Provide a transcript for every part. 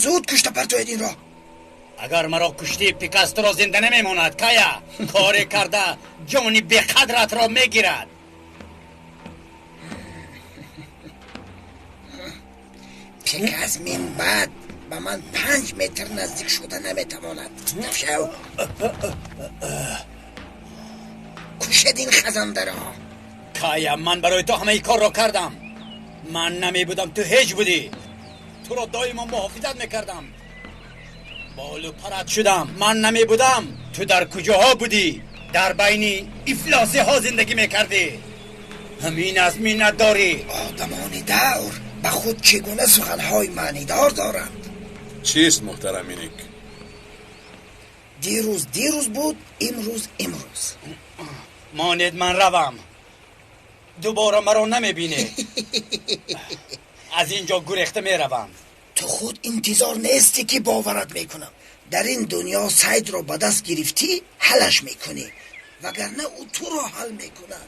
Зуд кушта партоед инро. Агар маро куштӣ, Пикас туро зинда намемонад. Кая коре карда ҷони беқадратро мегирад. Пикас минбаъд ба ман 5 метр наздик шуда наметавонад. Нафшав, кушед ин хазандаро. Кая, ман барои ту ҳамаи корро кардам. Ман намебудам, ту ҳеҷ будӣ. Туро доимо муҳофизат мекардам. Болу парат шудам. Ман намебудам, ту дар куҷоҳо будӣ? Дар байни ифлосиҳо зиндагӣ мекардӣ. Ҳамин аз миннатдорӣ. Одамони давр ба худ чӣ гуна суханҳои маънидор доранд? Чист, муҳтарам Миник? Дирӯз дирӯз буд, имрӯз имрӯз. Монед ман равам. Дубора маро намебинед. Аз ин ҷо гурехта меравам. Ту худ интизор нестӣ, ки боварат мекунам. Дар ин дунё сайдро ба даст гирифтӣ, ҳалаш мекунӣ, вагарна ӯ туро ҳал мекунад.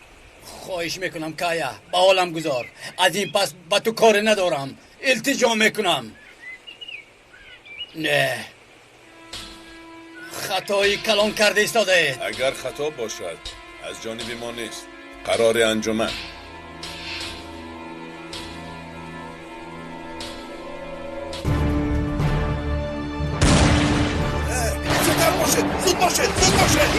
Хоҳиш мекунам, Кая, ба ҳолам гузор. Аз ин пас ба ту коре надорам. Илтиҷо мекунам. Не, хатои калон карда истодаед. Агар хато бошад, аз ҷониби мо нест. Қарори анҷуман. Зудтар бошед, зуд бошед, зуд бошед.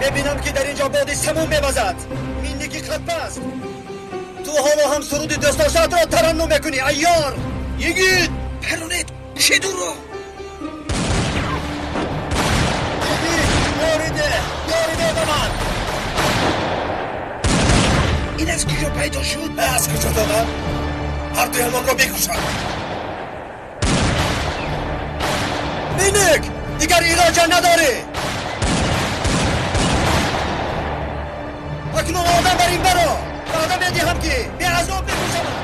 Мебинам, ки дар ин ҷо боди самум мевазад. Минники қадпаст. Ту ҳоло ҳам суруди дӯстдоштаатро тараннум мекунӣ, айёр йигит. Паронед, кушед ӯро. Йигит, ёриде, ёриде ба ман. Ин аз куҷо пайдо шуд? Аз куҷо донам? Ҳардуямонро бикушад. Миник, дигар илоҷа надорӣ. Акнун одам бар ин баро. Ваъда медиҳам, ки беазоб мекушамад.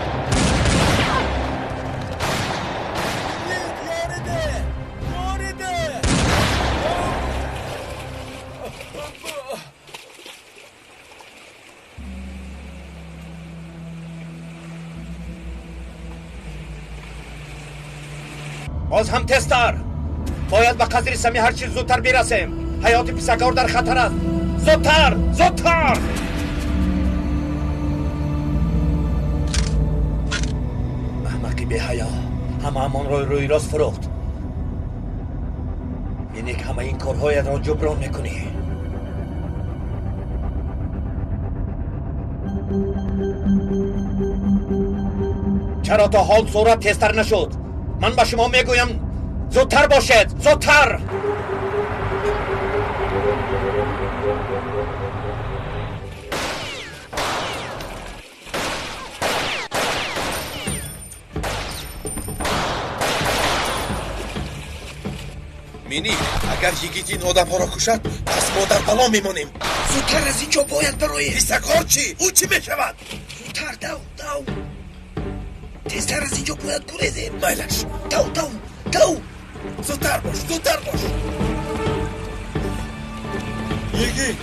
Ёриде, ёриде. Боз ҳам тезтар. Бояд ба қасри Сами ҳарчи зудтар бирасем. Ҳаёти писакор дар хатар аст. Зудтар, зудтар. Аҳмақи беҳаё ҳамаамонро рӯи рост фурӯхт. Миник, ҳама ин корҳоятро ҷуброн мекунӣ. Чаро то ҳол суръат тезтар нашуд? Ман ба шумо мегӯям, зудтар бошед, зудтар. Миник, агар йигит ин одамҳоро кушад, пас мо дар бало мемонем. Зудтар аз ин ҷо бояд бароем. Писакор чӣ? Ӯ чӣ мешавад? Зудтар, дав, дав. Тезтар аз ин ҷо бояд гурезем. Майлаш. Дав, дав, дав. Зудтар бош, зудтар бош. Йигит,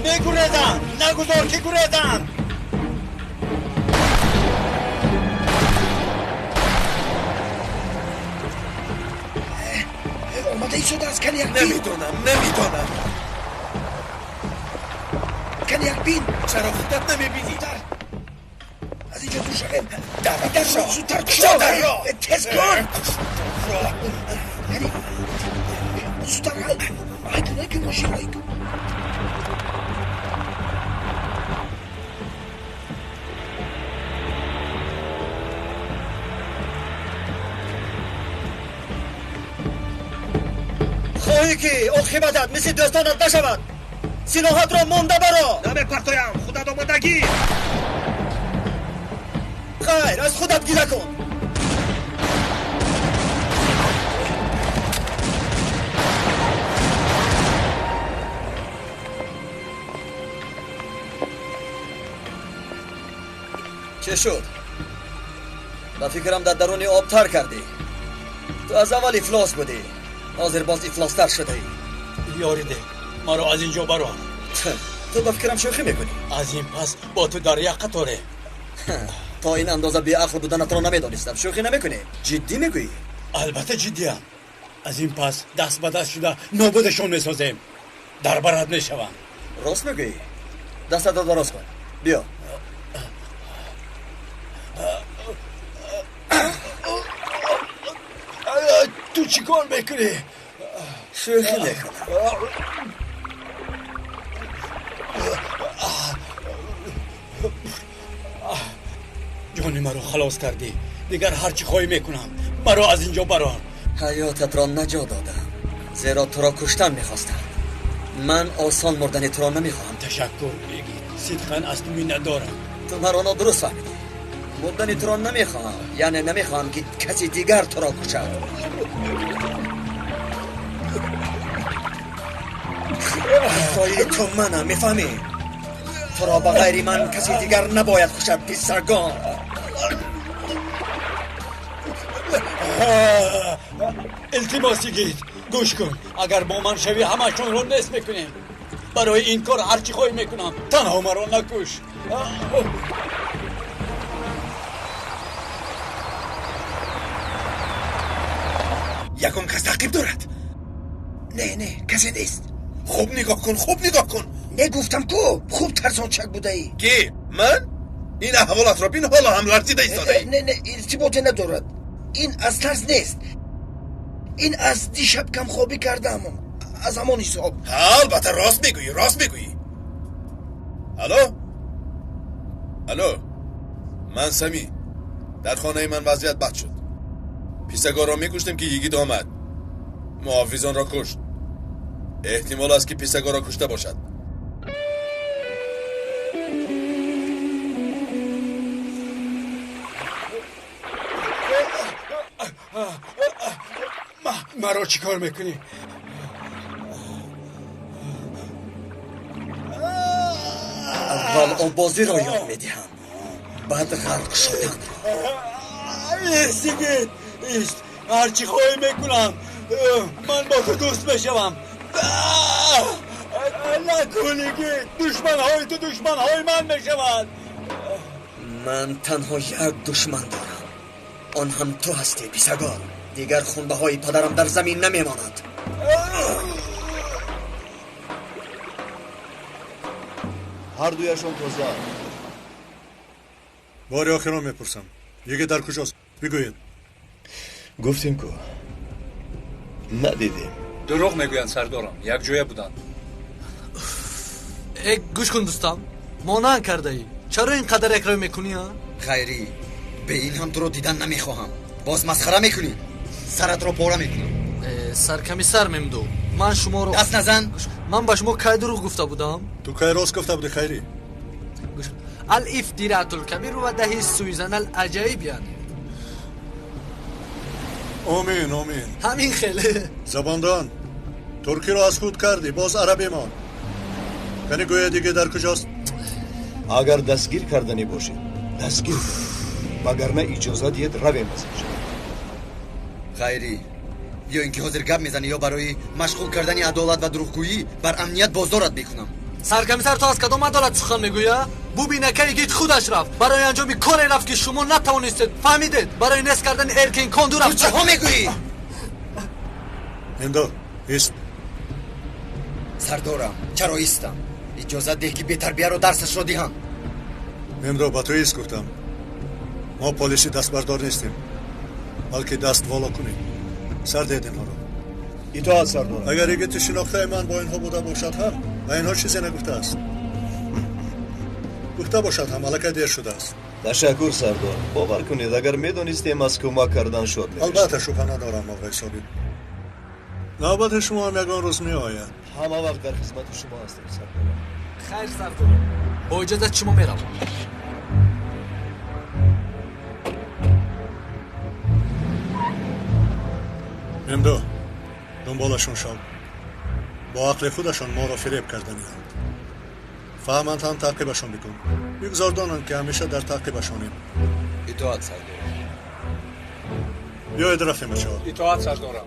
мегурезанд. Нагузор, ки гурезанд. Омада истодааст. Кани як бин. Намедонам, намедонам. Кани як бин. Чаро худат намебинӣ? Зудтар аз ин ҷо дур шавем. Дарро кушо. Зудтар Кушо кушо. дарро. Тез кун. Кушо. Яъне зудтар. Ҳай кун, ҳай кун, мошин, ҳай кун. Хоҳӣ, ки оқибатат мисли дӯстонат нашавад, силоҳатро монда баро. Намепартоям, худат омодагӣ. Хайр, аз худат гила кун. Чӣ шуд? Ба фикрам, дар даруни об тар кардӣ. Ту аз аввал ифлос будӣ, ҳозир боз ифлостар шудаӣ. Ёриде, Маро аз ин ҷо барор. Ту ба фикрам шӯхӣ мекунӣ. Аз ин пас бо ту дар як қаторем. То ин андоза беақл буданатро намедонистам. Шӯхӣ намекунӣ? Ҷиддӣ мегӯӣ? Албатта ҷиддиам. Аз ин пас даст ба даст шуда нобудашон месозем. Дар барат мешавам. Рост мегӯӣ? Дастатро дароз кун. Биё. Ту чӣ кор мекунӣ? Шӯхӣ мекунам. Ҷони маро халос кардӣ. Дигар ҳар чӣ хоҳӣ мекунам. Маро аз ин ҷо барор. Ҳаётатро наҷот додам, зеро туро куштан мехостам. Ман осон мурдани туро намехоҳам. Ташаккур, Йигит. Сидқан аз ту миннатдорам. Ту маро нодуруст фаҳмидӣ. Мурдани туро намехоҳам, яъне намехоҳам ки каси дигар туро кушад. Соии ту манам, мефаҳмӣ? Туро ба ғайри ман каси дигар набояд кушад, писаргон. Илтимос, Йигит, гӯш кун. Агар бо ман шавӣ, ҳамашонро нест мекунем. Барои ин кор ҳар чӣ хоҳӣ мекунам. Танҳо маро накуш. Ягон кас таъқиб дорад? Не, не, касе нест. Хуб нигоҳ кун, хуб нигоҳ кун. Не, гуфтам ку, хуб тарсончак будаӣ. Ки? Ман? Ин аҳволатро бин, ҳоло ҳам ларзида истодаӣ. Не, не, иртиботе надорад. Ин аз тарс нест. Ин аз дишаб камхобӣ кардам. Аз ҳамон ҳисоб. Албатта, рост мегӯӣ, рост мегӯӣ. Алло? Алло? Ман Самӣ. Дар хонаи ман вазъият бад шуд. Писагорро мекуштем ки Йигит омад. Муҳофизонро кушт. Эҳтимол аст ки писагорро кушта бошад. Маро чӣ кор мекунӣ? Аввал оббозиро ёд медиҳам, баъд ғарқ шуданро. Ист, Йигит, ист. Ҳар чӣ хоҳӣ мекунам. Ман бо ту дӯст мешавам. Накун, Йигит. Душманҳои ту душманҳои ман мешаванд. Ман танҳо як душман дорам. Он ҳам ту ҳастӣ, писагор. Дигар хунбаҳои падарам дар замин намемонад. Ҳар дуяшон тоза. Бори охирон мепурсам. Йигит дар куҷост? Бигӯед. Гуфтем ку, надидем. Дурӯғ мегӯянд, сардорам. Якҷоя буданд. Э, гӯш кун, дӯстам. Монанд кардаӣ. Чаро ин қадар якрӯй мекунӣ, а? Ғайрӣ, бе ин ҳам туро дидан намехоҳам. Боз масхара мекунӣ. Саратро пора мекунам. Саркамисар Мемду, ман шуморо даст назан. Ман ба шумо кай дурӯғ гуфта будам? Ту кай рост гуфта будӣ, Хайрӣ? Ал-ифтираатул кабир ва даҳи суизан ал-аҷаиб, яъне. Омин, омин. Ҳамин хеле. Забондон, туркиро аз худ кардӣ, боз арабӣ мон. Кани гӯя диге дар куҷост? Агар дастгир карданӣ бошед, дастгир кунед. Вагарна иҷоза диҳед равем аз инҷо. Ғайрӣ, ё ин ки ҳозир гап мезанӣ, ё барои машғул кардани адолат ва дурӯғгӯӣ бар амният боздорат мекунам. Саркамисар, ту аз кадом адолат сухан мегӯя? Бубина, ки Йигит худаш рафт. Барои анҷоми коре рафт ки шумо натавонистед. Фаҳмидед? Барои нест кардани Эркин Конду рафт. Ту чиҳо мегӯӣ? Мемдо, ист. Сардорам, чаро истам? Иҷозат деҳ ки бетарбияро дарсашро диҳам. Мемдо, ба ту ист гуфтам. Мо полиси дастбардор нестем, балки даст воло кунем. Сар диҳед инҳоро. Итоат, сардорам. Агар Йигити шинохтаи ман бо инҳо буда бошад ҳам, ба инҳо чизе нагуфтааст. Гуфта бошад ҳам, аллакай дер шудааст. Ташаккур, сардор. Бовар кунед, агар медонистем, аз кӯмак кардан шод мешудем. Албатта, шубҳа надорам, оғои Собир. Навбати шумо ҳам ягон рӯз меояд. Ҳама вақт дар хизмати шумо ҳастем, сардорам. Хайр, сардорам. Бо иҷозати шумо меравам. Мемдо, дунболашон шав. Бо ақли худашон моро фиреб карданианд. Фаҳманд ҳам таъқибашон бикун. Бигзор донанд ки ҳамеша дар таъқибашонем. Итоат, сардорам. Биёед рафтем, бачаҳо. Итоат, сардорам.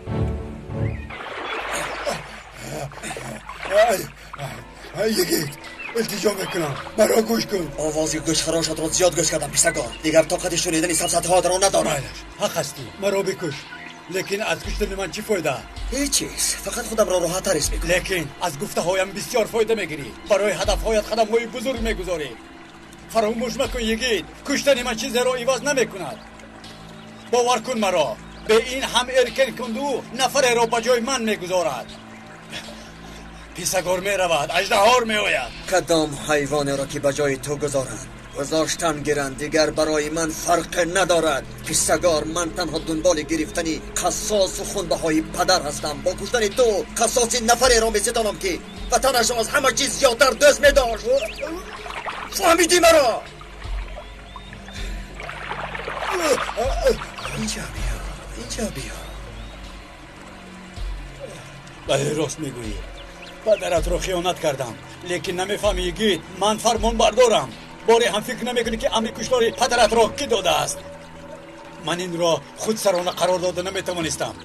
Йигит, илтиҷо мекунам, маро гӯш кун. Овози гӯшхарошатро зиёд гӯш кардам, писагор. Дигар тоқати шунидани сафсатаҳоятро надорам. Майлаш, ҳақ ҳастӣ, маро бикуш. Лекин аз куштани ман чӣ фоида? Ҳеҷ чиз, фақат худамро роҳаттар ҳис мекунам. Лекин аз гуфтаҳоям бисёр фоида мегирӣ. Барои ҳадафҳоят қадамҳои бузург мегузорӣ. Фаромӯш макун, йигит, куштани ман чизеро иваз намекунад. Бовар кун маро, бе ин ҳам Эркен Кунду нафареро ба ҷои ман мегузорад. Писагор меравад, аждаҳор меояд. Кадом ҳайвонеро ки ба ҷои ту гузоранд, гузоштан гиранд, дигар барои ман фарқе надорад. Писагор, ман танҳо дунболи гирифтани қассосу хунбаҳои падар ҳастам. Бо куштани ту қассоси нафареро меситонам ки ватанашро аз ҳама чиз зиёдтар дӯст медошт. Фаҳмидӣ маро? Инҷа биё, инҷа биё. Бале, рост мегӯӣ. Падаратро хиёнат кардам, лекин намефаҳмӣ, йигит, ман фармонбардорам. Боре ҳам фикр намекунӣ ки амри куштори падаратро кӣ додааст? Ман инро худсарона қарор дода наметавонистам.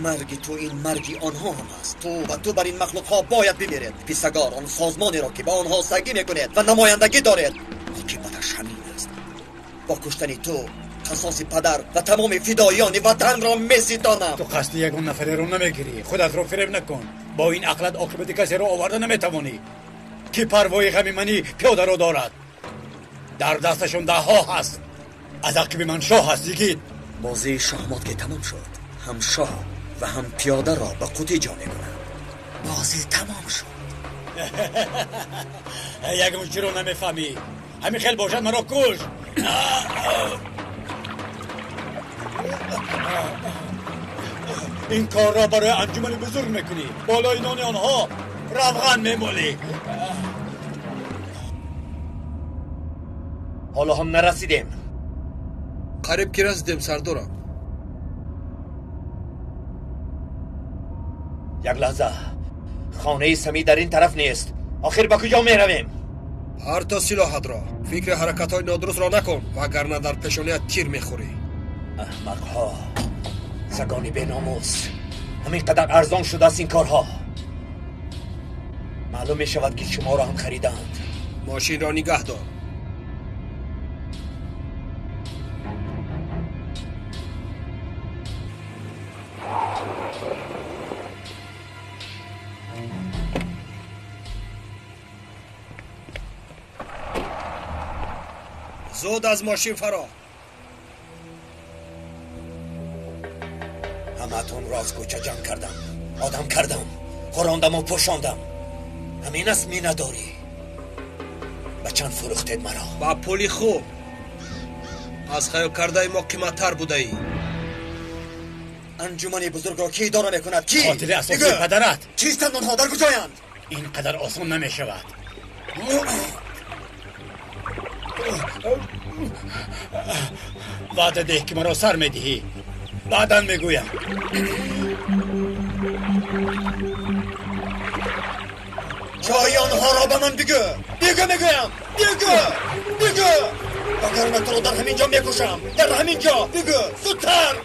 Марги ту ин марги онҳо ҳам аст. Ту ва ту бар ин махлуқҳо бояд бимиред. Писагор, он созмонеро ки ба онҳо сагӣ мекунед ва намояндагӣ доред, оқибаташ ҳамин аст. Бо куштани ту қасоси падар ва тамоми фидоиёни ватанро меситонам. Ту қасди ягон нафареро намегирӣ. Худатро фиреб накун. Бо ин ақлат оқибати касеро оварда наметавонӣ. Ки парвои ғами мани пиёдаро дорад? Дар дасташон даҳҳо ҳаст. Аз ақиби ман шоҳ ҳаст, йигит. Бозии шоҳмот ки тамом шуд, ҳам шоҳ ва ҳам пиёдаро ба қутӣ ҷо мекунанд. Бозӣ тамом шуд. Ягон чиро намефаҳмӣ. Ҳамин хел бошад, маро куш. Ин корро барои анҷумани бузург мекунӣ. Болои нони онҳо равған мемолӣ. Ҳоло ҳам нарасидем. Қариб ки расидем, сардорам. Як лаҳза, хонаи Самӣ дар ин тараф нест. Охир ба куҷо меравем? Ҳар то силоҳатро, фикри ҳаракатҳои нодурустро накун, вагарна дар пешоният тир мехӯрӣ. Аҳмақҳо, сагони беномус, ҳамин қадар арзон шудааст ин корҳо. Маълум мешавад ки шуморо ҳам харидаанд. Мошинро нигаҳ дор. Зуд аз мошин фаро. Ҳамаатонро аз кӯча ҷамъ кардам, одам кардам, хӯрондаму пӯшондам. Ҳамин аст миннатдорӣ. Ба чанд фурӯхтед маро? Ба пули хуб. Аз хаёл кардаи мо қиматтар будаӣ. Анҷумани бузургро кӣ идора мекунад? Кӣ? Қотили асосии падарат. Чистанд онҳо? Дар куҷоянд? Ин қадар осон намешавад. Ваъда деҳ ки маро сар медиҳӣ. Баъдан мегӯям. Ҷои онҳоро ба ман бигӯ. Бигӯ, мегӯям. Бигӯ, бигӯ, вагарна туро дар ҳамин ҷо мекушам. Дар ҳамин ҷо. Бигӯ, зудтар.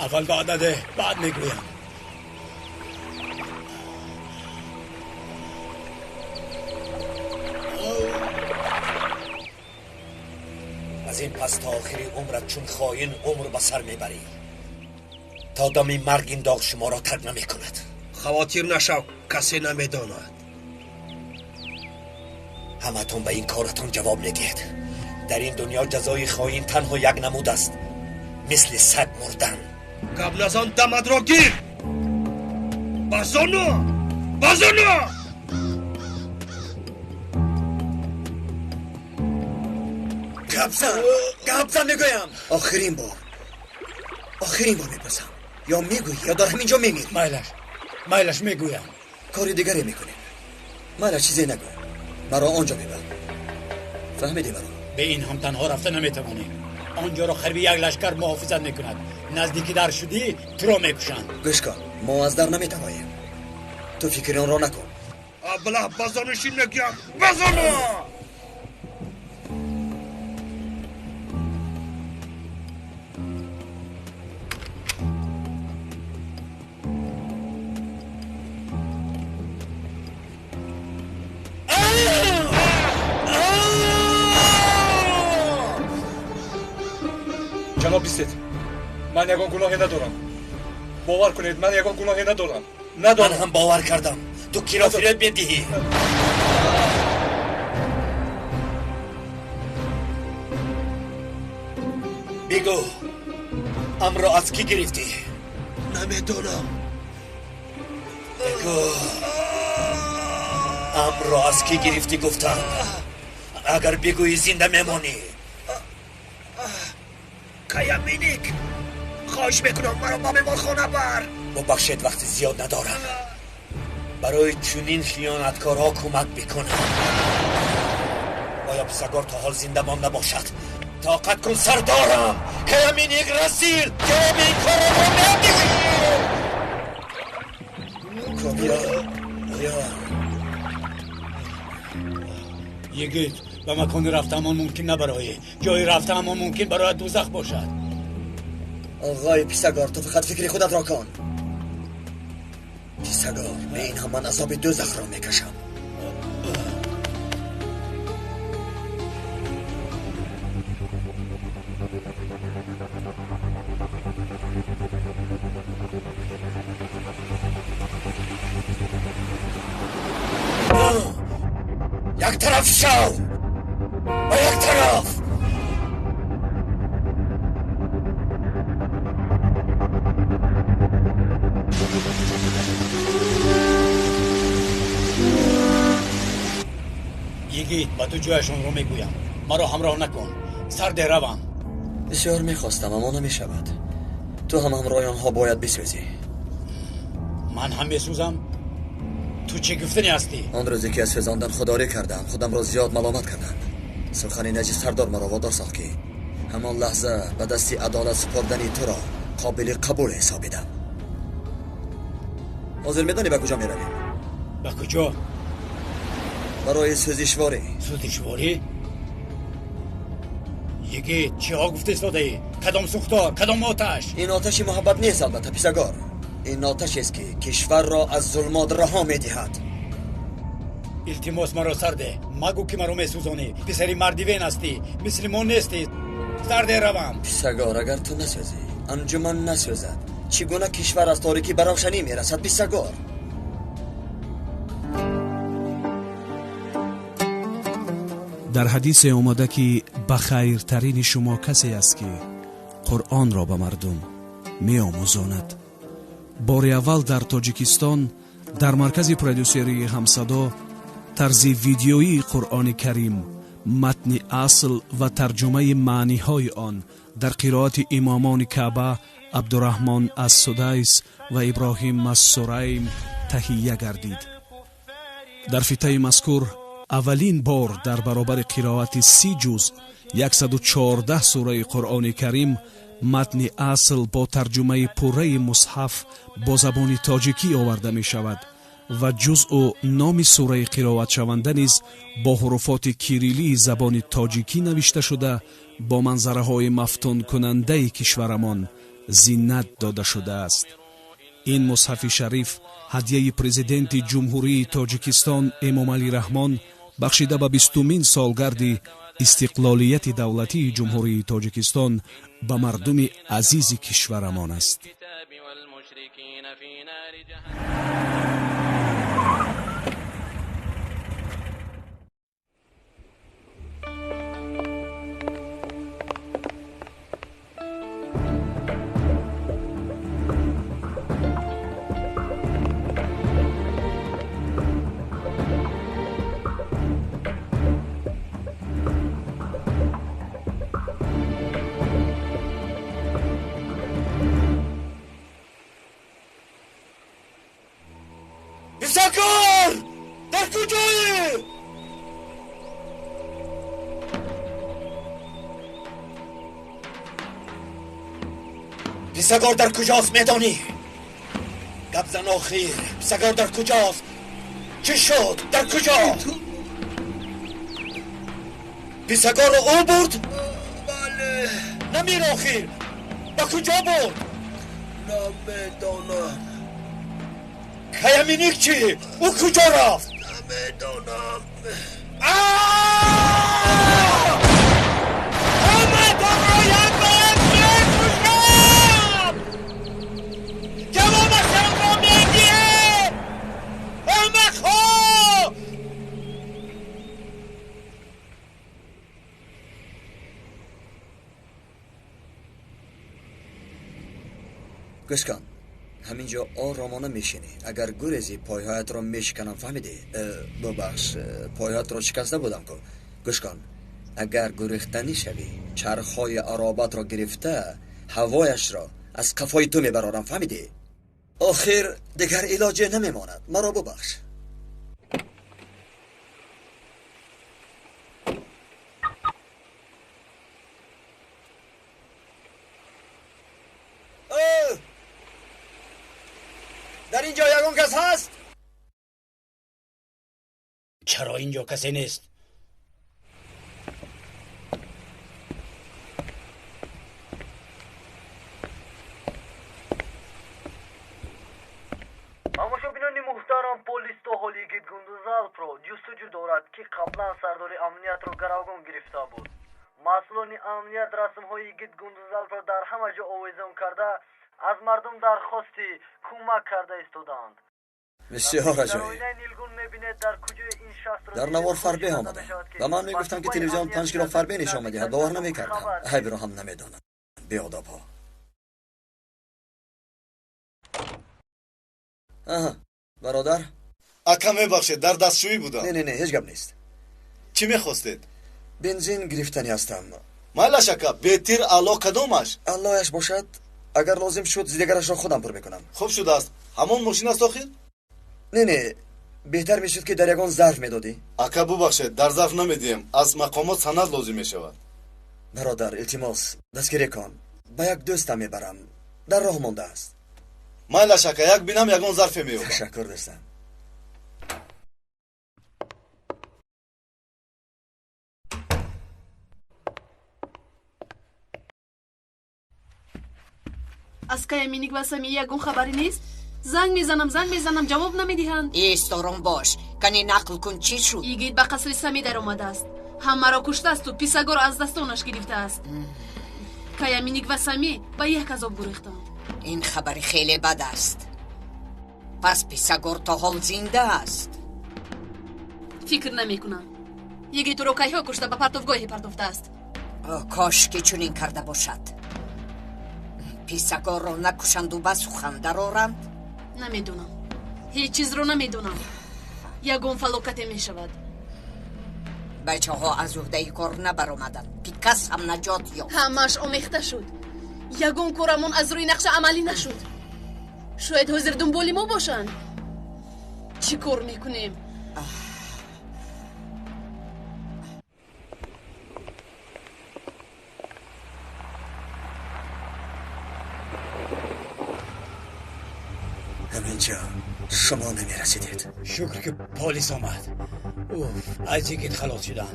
Аввал ваъда деҳ, баъд мегӯям. Аз ин пас то охири умрат чун хоин умр ба сар мебарӣ. То дами марг ин доғ шуморо тарк намекунад. Хавотир нашав, касе намедонад. Ҳамаатон ба ин коратон ҷавоб медиҳед. Дар ин дунё ҷазои хоин танҳо як намуд аст, мисли саг мурдан. Гап назан, дамадро гир. Базону, базону. Гап зан, гап зан мегӯям. Охирин бор, охирин бор мепурсам. Ё мегӯӣ, ё дар ҳамин ҷо мемирӣ. Майлаш, майлаш, мегӯям. Кори дигаре мекунем. Майлаш, чизе нагӯ. Маро он ҷо мебар. Фаҳмидӣ маро? Бе ин ҳам танҳо рафта наметавонӣ. Он ҷоро қариби як лашкар муҳофизат мекунад. Наздики дар шудӣ, туро мекушанд. Гӯш кун, мо аз дар наметавоем. Ту фикри онро накун. Аблаҳ, базонушин мегӯям. Базону! Ҷаноб, бистед. Ман ягон гуноҳе надорам. Бовар кунед, ман ягон гуноҳе надорам. Надорам. Ман ҳам бовар кардам. Ту киро фиреб медиҳӣ? Бигӯ, амро аз кӣ гирифтӣ? Намедонам. Бигӯ, амро аз кӣ гирифтӣ гуфтам. Агар бигӯӣ зинда мемонӣ. Каяминик, хоҳиш мекунам маро ба меҳмонхона бар. Бубахшед, вақти зиёд надорам. Барои чунин хиёнаткорҳо кӯмак бикунам. Оё писагор то ҳол зинда монда бошад? Тоқат кун, сардорам. Каяминик расил, ҷавоби ин корро мо медиҳем. Биё, биё. Йигит, ба макони рафтаамон мумкин набароӣ. Ҷои рафтаамон мумкин барояд дӯзах бошад. Оғои писагор, ту фақат фикри худатро кун. Писагор, ба ин ҳам ман азоби дӯзахро мекашам. Як тараф шав! Ба як тараф! Йигит, ба ту ҷояшонро мегӯям. Маро ҳамроҳ накун. Сарде равам. Бисёр мехостам, аммо намешавад. Ту ҳам ҳамроҳи онҳо бояд бисӯзӣ. Ман ҳам месӯзам? Ту чӣ гуфтанӣ ҳастӣ? Он рӯзе ки аз сӯзондан худдорӣ кардам, худамро зиёд маломат кардам. Сухани наҷис сардор маро водор сохт, ки ҳамон лаҳза ба дасти адолат супордани туро қобили қабул ҳисобидам. Ҳозир медонӣ ба куҷо меравем? Ба куҷо? Барои сӯзишворӣ. Сӯзишворӣ? Йигит, чиҳо гуфта истодаӣ? Кадом сӯхтор, кадом оташ? Ин оташи муҳаббат нест, албатта, писагор. Ин оташест, ки кишварро аз зулмот раҳо медиҳад. Илтимос, маро сарде. Магӯ, ки маро месӯзонӣ. Писари марди вен ҳастӣ, мисли мо нестӣ. Сарде равам. Писагор, агар ту насӯзӣ, анҷуман насӯзад, чӣ гуна кишвар аз торикӣ ба равшанӣ мерасад, писагор? Дар ҳадисе омада, ки ба хайртарини шумо касе аст, ки Қуръонро ба мардум меомӯзонад. Бори аввал дар Тоҷикистон дар маркази продюсерии Ҳамсадо тарзи видеоии Қуръони Карим, матни асл ва тарҷумаи маъниҳои он дар қироати имомони Каъба Абдураҳмон ас-Судайс ва Иброҳим ас-Сурайм таҳия гардид. Дар фитаи мазкур аввалин бор дар баробари қироати 30 ҷузъ 114 сураи Қуръони Карим матни асл бо тарҷумаи пурраи мусҳаф бо забони тоҷикӣ оварда мешавад ва ҷузъу номи сураи қироатшаванда низ бо ҳуруфоти кириллии забони тоҷикӣ навишта шуда, бо манзараҳои мафтункунандаи кишварамон зинат дода шудааст. Ин мусҳафи шариф ҳадияи президенти Ҷумҳурии Тоҷикистон Эмомалӣ Раҳмон бахшида ба 20-умин солгарди истиқлолияти давлатии Ҷумҳурии Тоҷикистон ба мардуми азизи кишварамон аст. Писагор! Дар куҷоӣ? Писагор дар куҷост, медонӣ? Гап зан охир. Писагор дар куҷост? Чӣ шуд? Дар куҷо? Писагорро ӯ бурд? Бале. Намир охир. Ба куҷо бурд? Намедонам. Каяминик чӣ? Ӯ куҷо рафт? Намедонам. Ҳаматонро як ба як Гӯш кун, ҳаминҷо оромона мешинӣ. Агар гурезӣ, пойҳоятро мешиканам, фаҳмидӣ? Бубахш, пойҳоятро шикаста будам ку. Гӯш кун, агар гурехтанӣ шавӣ, чархҳои аробатро гирифта, ҳавояшро аз қафои ту мебарорам, фаҳмидӣ? Охир дигар илоҷе намемонад. Маро бубахш. Дар ин ҷо ягон кас ҳаст? Чаро ин ҷо касе нест? Тамошобинони муҳтарам, полис то ҳол Йигит Гундузалпро ҷустуҷӯ дорад, ки қаблан сардори амниятро гаравгон гирифта буд. Масъулони амният расмҳои Йигит Гундузалпро дар ҳама ҷо овезон карда, аз мардум дархости кӯмак карда истодаанд. Бисёр аҷоиб. Дар навор фарбеҳ омада. Ба ман мегуфтанд, ки телевизион 5 кило фарбеҳ нишон медиҳад. Бовар намекардам. Ҳайбиро ҳам намедонам. Беодобҳо. Аҳа, бародар. Ака, мебахшед, дар дастшӯӣ будам. Не, не, не, ҳеҷ гап нест. Чӣ мехостед? Бензин гирифтанӣ ҳастам. Майлаш, ака, бетир аъло кадомаш? Аълояш бошад, агар лозим шуд, дигарашро худам пур мекунам. Хуб шудааст. Ҳамон мошин аст охир? Не, не, беҳтар мешуд, ки дар ягон зарф медодӣ. Ака, бубахшед, дар зарф намедиҳем. Аз мақомот санад лозим мешавад. Бародар, илтимос, дастгирӣ кун. Ба як дӯстам мебарам. Дар роҳ мондааст. Майлаш, ака, як бинам ягон зарфе меёбам. Ташаккур, дӯстам. Аз Каяминик ва Самӣ ягон хабаре нест? Занг мезанам, занг мезанам, ҷавоб намедиҳанд. Ист, ором бош. Кани нақл кун, чӣ шуд? Йигит ба қасри Самӣ даромадааст. Ҳамаро куштаасту писагорро аз дастонаш гирифтааст. Каяминик ва Самӣ ба як азоб гурехтанд. Ин хабари хеле бад аст. Пас писагор то ҳол зинда аст? Фикр намекунам. Йигит ӯро кайҳо кушта ба партовгоҳе партофтааст. Кош ки чунин карда бошад. Писагорро накушанду ба сухан дароранд? Намедонам. Ҳеҷ чизро намедонам. Ягон фалокате мешавад. Бачаҳо аз уҳдаи кор набаромаданд, ки кас ҳам наҷот ёфт. Ҳамааш омехта шуд. Ягон корамон аз рӯи нақша амалӣ нашуд. Шояд ҳозир дунболи мо бошанд. Чӣ кор мекунем? Ҳаминҷо шумо намерасидед. Шукр, ки полис омад. Уф, аз Йигит халос шудам.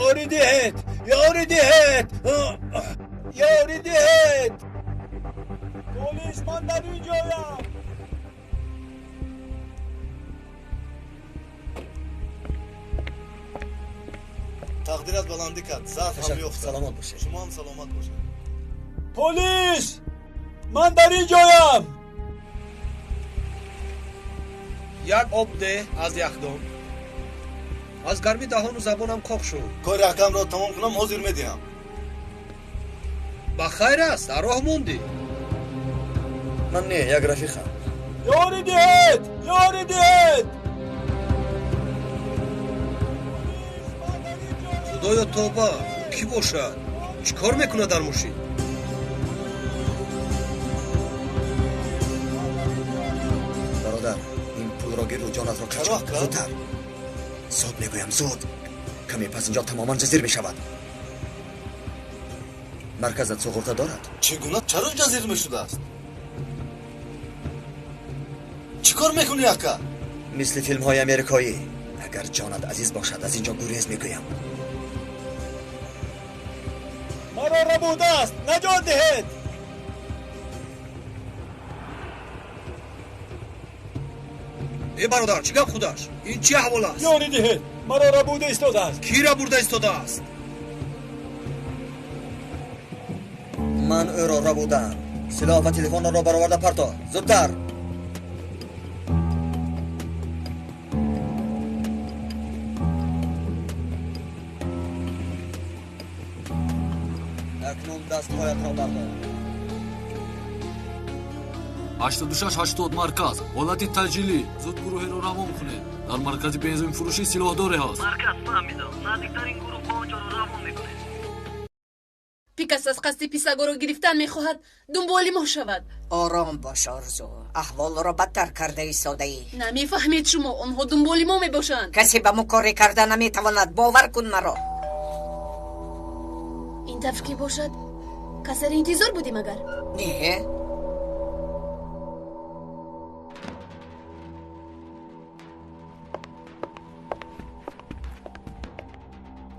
Ёрӣ диҳед! Ёрӣ диҳед! Ёрӣ диҳед! Полис, ман дар ин ҷоям! Тақдират баландӣ кард, зарф ҳам ёфт. Саломат бошед. Шумо ҳам саломат бошед. Полис! Ман дар ин ҷоям! Як об деҳ аз яхдон. Аз гармӣ даҳону забонам қоқ шуд. Кори акамро тамом кунам, ҳозир медиҳам. Ба хайр аст, дар роҳ мондӣ. Ман не, як рафиқам. Ёрӣ диҳед! Ёрӣ диҳед! Худоё, тоба, кӣ бошад? Чӣ кор мекунад дар мошин? Бародар, ин пулро гиру ҷонатро кач кун. Зудтар. Зуд мегӯям, зуд. Каме пас инҷо тамоман ҷазир мешавад. Марказат суғурта дорад? Чӣ гуна? Чаро ҷазир мешудааст? Чӣ кор мекунӣ, ака? Мисли филмҳои америкоӣ. Агар ҷонат азиз бошад, аз инҷо гурез мегӯям. Маро рабудааст, наҷот диҳед! Э бародар, чӣ гап худаш? Ин чӣ аҳвол аст? Ёрӣ диҳед, маро рабуда истодааст. Кӣ рабурда истодааст? Ман ӯро рабудаам. Силоҳ ва телефонро бароварда парто. Зудтар! Акнун дастҳоятро бардор. 86 80 марказ. Ҳолати таъҷилӣ. Зуд гурӯҳеро равон кунед. Дар маркази бензинфурӯшӣ силоҳдоре ҳаст. Марказ фаҳмидам. Наздиктарин гурӯҳ ба онҷоро равон мекунед. Пикас аз қасди писагорро гирифтан мехоҳад дунболи мо шавад. Ором бош, Орзу. Аҳволро бадтар карда истодаӣ. Намефаҳмед шумо, онҳо дунболи мо мебошанд. Касе ба мо коре карда наметавонад. Бовар кун маро. Ин тавр ки бошад, касаре интизор будем агар? Не.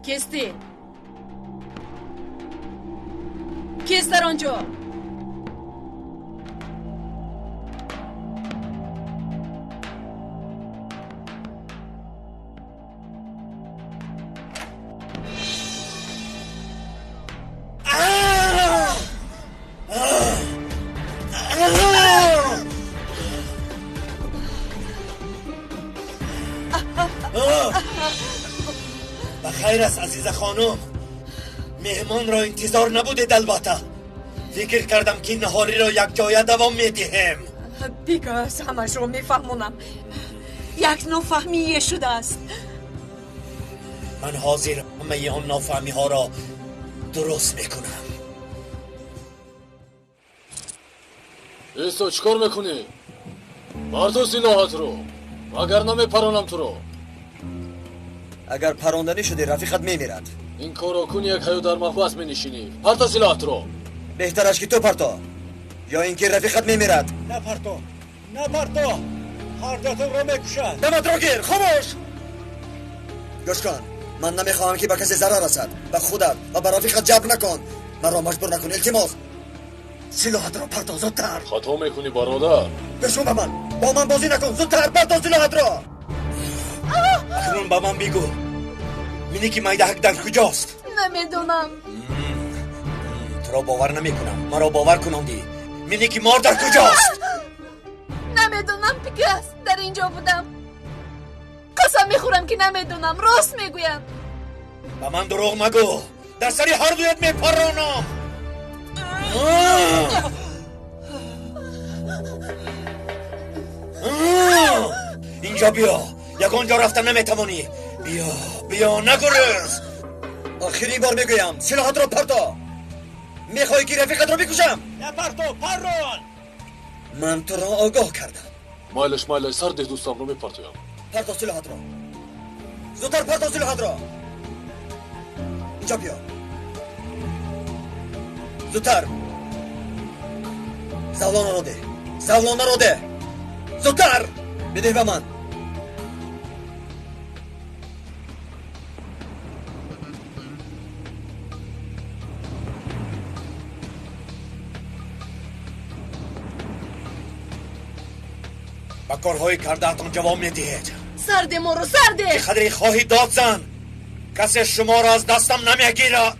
Кистӣ? Кист дар он ҷо? Бахайр аст, азиза хонум. Меҳмонро интизор набудед албатта. Фикр кардам ки наҳориро якҷоя давом медиҳем. Пикас, ҳамашро мефаҳмонам. Як нофаҳмие шудааст. Ман ҳозир ҳамаи он нофаҳмиҳоро дуруст мекунам. Эсто, чӣ кор мекунӣ? Бардор силоҳатро, вагарна мепаронам туро. Агар паронданӣ шудӣ, рафиқат мемирад. Ин корро кун, як ҳаё дар маҳбас менишинӣ. Парта силоҳатро. Беҳтараш ки ту парто, ё ин ки рафиқат мемирад. Напарто, напарто, ҳар дутонро мекушад. Даматро гир, хомӯш. Гӯш кун, ман намехоҳам ки ба касе зарар расад. Ба худат ва ба рафиқат ҷабр накун. Маро маҷбур накун, илтимос. Силоҳатро парто, зудтар. Хато мекунӣ, бародар. Гӯш кун ба ман, бо ман бозӣ накун, зудтар парто силоҳатро. Акнун ба ман бигӯ, миники майдаҳак дар куҷост? Намедонам. Туро бовар намекунам. Маро бовар кунондӣ. Миники мор дар куҷост? Намедонам, Пикас. Дар ин ҷо будам. Қасам мехӯрам ки намедонам. Рост мегӯям. Ба ман дурӯғ магӯ. Дар сари ҳар дуят мепаронам. Инҷо биё. Ягон ҷо рафта наметавонӣ. Биё, биё, нагурез. Охирин бор мегӯям, силоҳатро парто. Мехоҳӣ ки рафиқатро бикушам? Напарто, паррон. Ман туро огоҳ кардам. Майлаш, майлаш, сар деҳ, дӯстамро мепартоям. Парто силоҳатро. Зудтар парто силоҳатро. Инҷо биё. Зудтар. Завлонаро деҳ. Завлонаро деҳ. Зудтар. Бидеҳ ба ман. Ба корҳои кардаатон ҷавоб медиҳед. Сарде моро, сарде! Чӣ қадре хоҳӣ дод зан, касе шуморо аз дастам намегирад.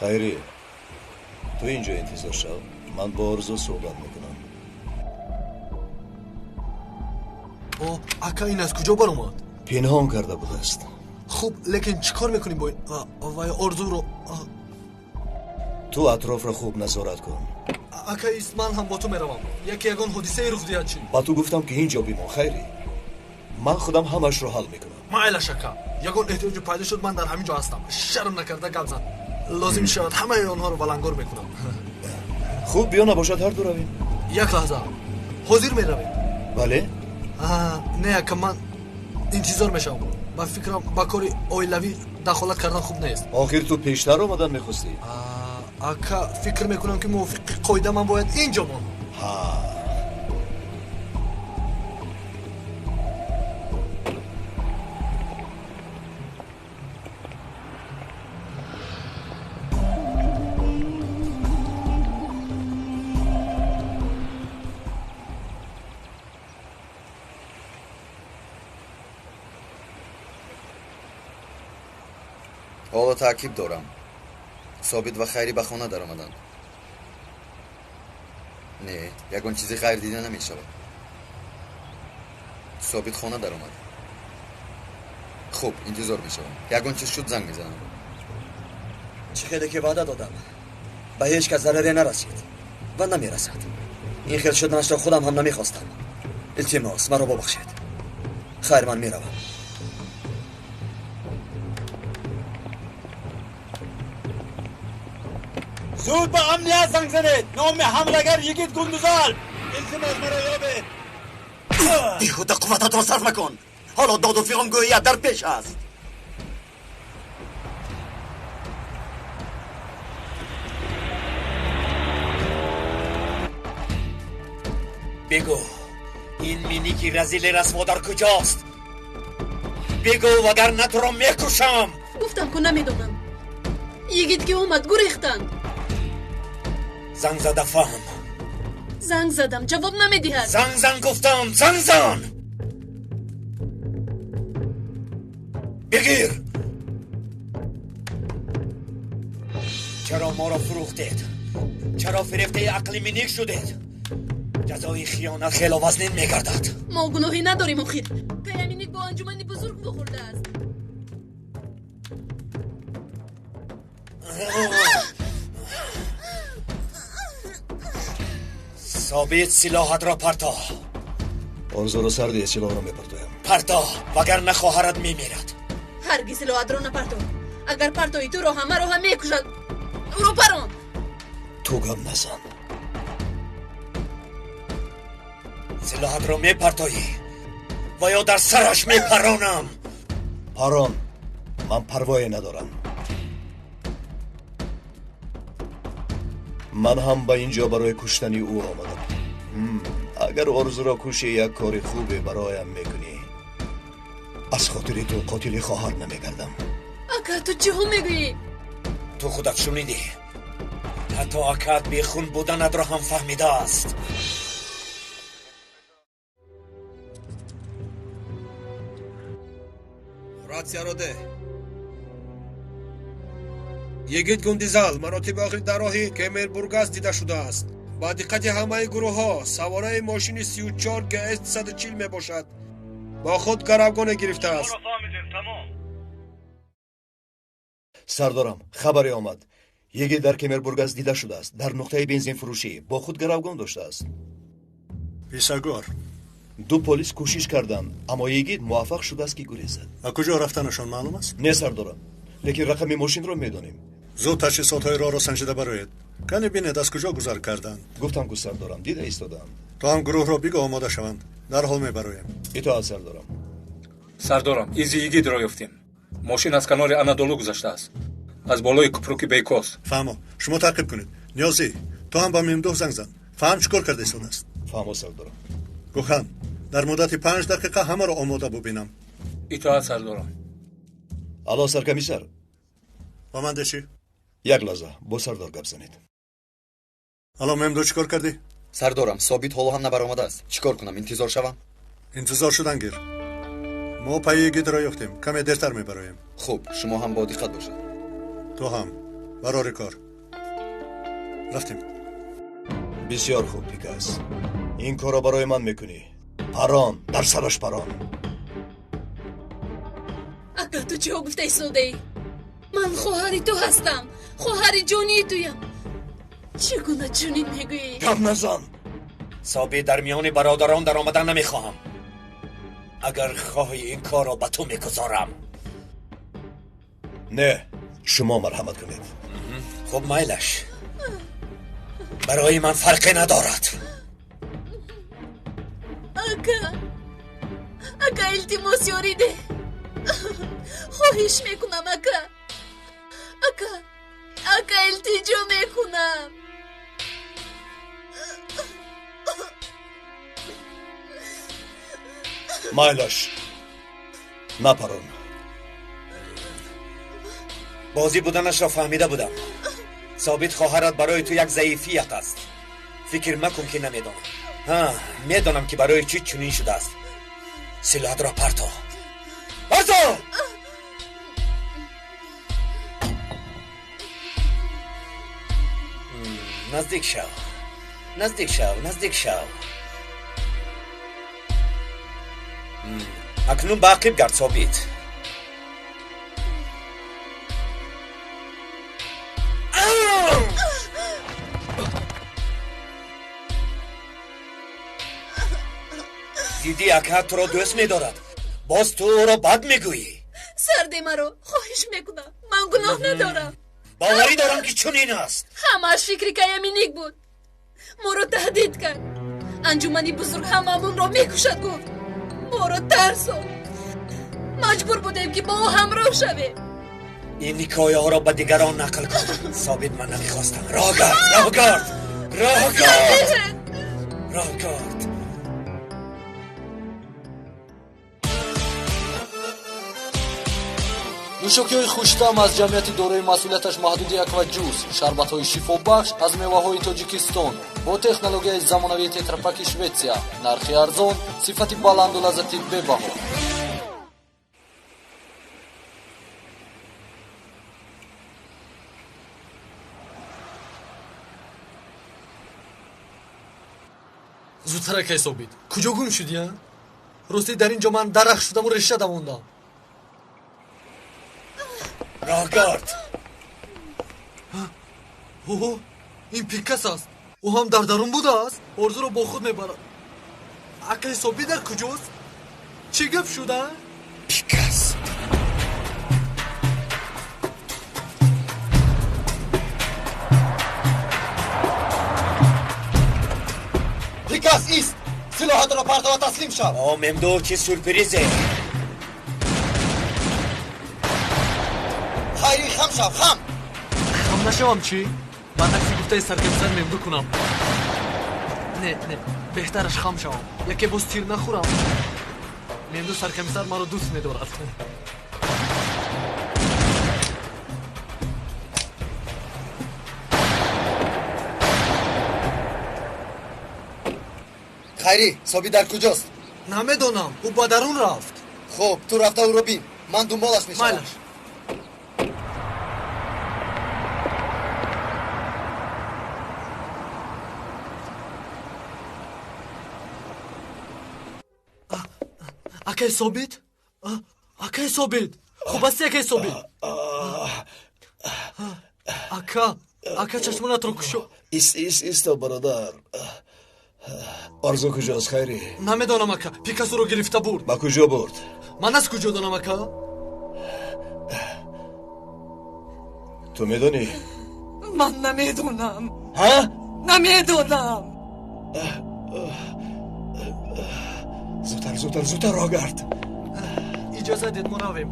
Хайрӣ, ту инҷо интизор шав, ман бо Орзу суҳбат мекунам. О, ака, ин аз куҷо баромад? Пинҳон карда будааст. Хуб, лекин чӣ кор мекунӣ бо ин? Вай Орзуро. Ту атрофро хуб назорат кун. Ака, ист, ман ҳам бо ту меравам. Яке ягон ҳодисае рух диҳад чӣ? Ба ту гуфтам ки инҷо бимон, Хайрӣ. Ман худам ҳамашро ҳал мекунам. Майлаш, ака, ягон эҳтиёҷе пайдо шуд, ман дар ҳамин ҷо ҳастам. Шарм накарда гап зан. Лозим шавад ҳамаи онҳоро балангор мекунам. Хуб, биё, набошад ҳар ду равем. Як лаҳза, ҳозир меравем? Бале. Не, ака, ман интизор мешавам. Ба фикрам, ба кори оилавӣ дахолат кардан хуб нест. Охир ту пештар омадан мехостӣ. Ака, фикр мекунам ки мувофиқи қоида ман бояд инҷо монам. Ҳа. Ҳоло таъқиб дорам. Собит ва Хайрӣ ба хона даромаданд. Не, ягон чизи ғайр дида намешавад. Собит хона даромад. Хуб, интизор мешавам. Ягон чиз шуд, занг мезанам. Чӣ хеле ки ваъда додам, ба ҳеҷ кас зараре нарасид ва намерасад. Ин хел шуданашро худам ҳам намехостам. Илтимос, маро бубахшед. Хайр, ман меравам. Зуд ба амният занг занед. Номи ҳамлагар Йигит Гундузалп. Илтимос, маро ёбед. Беҳуда қуввататро сарф макун. Ҳоло доду фиғон гӯият дар пеш аст. Бигӯ, ин миники разили расво дар куҷост? Бигӯ, вагарна туро мекушам. Гуфтам ку намедонам. Йигит ки омад, гурехтанд. Занг зада фаҳм. Занг задам, ҷавоб намедиҳад. Занг зан, гуфтам, занг зан. Бигир. Чаро моро фурӯхтед? Чаро фирефтаи ақли миник шудед? Ҷазои хиёнат хело вазнин мегардад. Мо гуноҳе надорем охир. Кая миник бо анҷумани бузург вохӯрдааст. Собит, силоҳатро парто. Орзуро сар деҳ, силоҳро мепартоям. Парто, вагарна хоҳарат мемирад. Ҳаргиз силоҳатро напарто. Агар партои туро ҳамаро ҳам мекушад. Ӯро парон. Ту гап назан. Силоҳатро мепартоӣ ва ё дар сараш мепаронам. Парон, ман парвое надорам. Ман ҳам ба ин ҷо барои куштани ӯ омадам. Агар орзуро кушӣ, як кори хубе бароям мекунӣ. Аз хотири ту қотили хоҳар намегардам. Ака, ту чиҳо мегӯӣ? Ту худат шунидӣ. Ҳатто акаат бехун буданатро ҳам фаҳмидааст. Ратсияро деҳ. Йигит Гундизал маротиби охир дар роҳи Кемербургас дида шудааст. Ба диққати ҳамаи гурӯҳҳо, савораи мошини 34 ГС 240 мебошад. Бо худ гаравгоне гирифтааст. Сардорам, хабаре омад. Йигит дар Кемербургас дида шудааст. Дар нуқтаи бензинфурӯшӣ бо худ гаравгон доштааст. Писагор. Ду полис кӯшиш карданд, аммо Йигит муваффақ шудааст ки гурезад. Ба куҷо рафтанашон маълум аст? Не, сардорам, лекин рақами мошинро медонем. Зуд таҷҳизотҳои роҳро санҷида бароед. Кане бинед, аз куҷо гузар карданд. Гуфтам ку сардорам, дида истодам. То ҳам гурӯҳро бигӯ омода шаванд. Дарҳол мебароем. Итоат, сардорам. Сардорам, изи Йигитро ёфтем. Мошин аз канори Анадолу гузаштааст. Аз болои купруки Бейкос. Фаҳмо, шумо таъқиб кунед. Ниёзӣ, ту ҳам ба Мемдуҳ занг зан. Фаҳм чӣ кор карда истодааст. Фаҳмо, сардорам. Гухан, дар муддати 5 дақиқа ҳамаро омода бубинам. Итоат, сардорам. Алло, саркомиссар. Ба ман дечӣ? Як лаҳза, бо сардор гап занед. Алло, Мемдуҳ, чӣ кор кардӣ? Сардорам, Собит ҳоло ҳам набаромадааст. Чӣ кор кунам, интизор шавам? Интизор шудан гир. Мо пайи Йигитро ёфтем, каме дертар мебароем. Хуб, шумо ҳам бо диққат бошед. Ту ҳам барори кор. Рафтем. Бисёр хуб, Пикас. Ин корро барои ман мекунӣ. Парон, дар сараш парон. Ака, ту чиҳо гуфта истодаӣ? Ман хоҳари ту ҳастам, хоҳари ҷонии туям. Чӣ гуна чунин мегӯӣ? Гап назан. Собит, дар миёни бародарон даромадан намехоҳам. Агар хоҳӣ, ин корро ба ту мегузорам. Не, шумо марҳамат кунед. Хуб, майлаш. Барои ман фарқе надорад. Ака, ака, илтимос, ёрӣ деҳ. Хоҳиш мекунам, ака. Ака, ака, илтиҷо мекунам. Майлаш, напарон. Бозӣ буданашро фаҳмида будам. Собит, хоҳарат барои ту як заифият аст. Фикр макун ки намедонам. Ҳа, медонам ки барои чӣ чунин шудааст. Силоҳатро парто. Парто! Наздик шав, наздик шав, наздик шав. Акнун ба ақиб гард, Собит. Дидӣ, ака туро дӯст медорад, боз ту ӯро бад мегӯӣ. Сарде маро, хоҳиш мекунам, ман гуноҳ надорам. Боварӣ дорам, ки чунин аст. Ҳамааш фикри Каяминик буд. Моро таҳдид кард. Анҷумани бузург ҳамаамонро мекушад, гуфт. Моро тарсонд. Маҷбур будем, ки бо ӯ ҳамроҳ шавем. Ин ҳикояҳоро ба дигарон нақл кун. Собит, ман намехостам. Роҳ гард, роҳ гард, роҳ гард, роҳ гард. Нӯшокиҳои хуштаъм аз ҷамъияти дорои масъулияташ маҳдуди Акваҷус, шарбатҳои шифобахш аз меваҳои Тоҷикистон бо технологияи замонавии тетрапаки Шветсия, нархи арзон, сифати баланду лаззати бебаҳо. Зудтар, акай Собит, куҷо гум шудӣ? Ростӣ, дар ин ҷо ман дарахт шудаму реша давондам. Роҳгард. Оҳо, ин Пикас аст. Ӯ ҳам дар дарун будааст. Орзуро бо худ мебарад. Акай Собит дар куҷост? Чӣ гап шуда? Пикас. Пикас, ист! Силоҳатро партова, таслим шав! О, Мемду, чӣ сюрпризе! Хайри, хам шав, хам! Хам нашавам чӣ? Ба акси гуфтаи саркамисар Мемду кунам. Не, не, беҳтараш хам шавам, яке боз тир нахӯрам. Мемду саркамисар маро дӯст медорад. Хайрӣ, Собит дар куҷост? Намедонам, ӯ ба дарун рафт. Хуб, ту рафта ӯро бин, ман дунболаш мешавам. Майлаш. Акай Собит, акай Собит, хуб ҳасти, акай Собит? Ака, ака, чашмонатро кушо. Ист, ист, исто, бародар. Орзу куҷост, Хайрӣ? Намедонам, ака, Пикас ӯро гирифта бурд. Ба куҷо бурд? Ман аз куҷо донам, ака? Ту медонӣ? Ман намедонам. Ҳа? Намедонам. Зудтар, зудтар, зудтар, роҳ гард. Иҷоза дед, мо равем.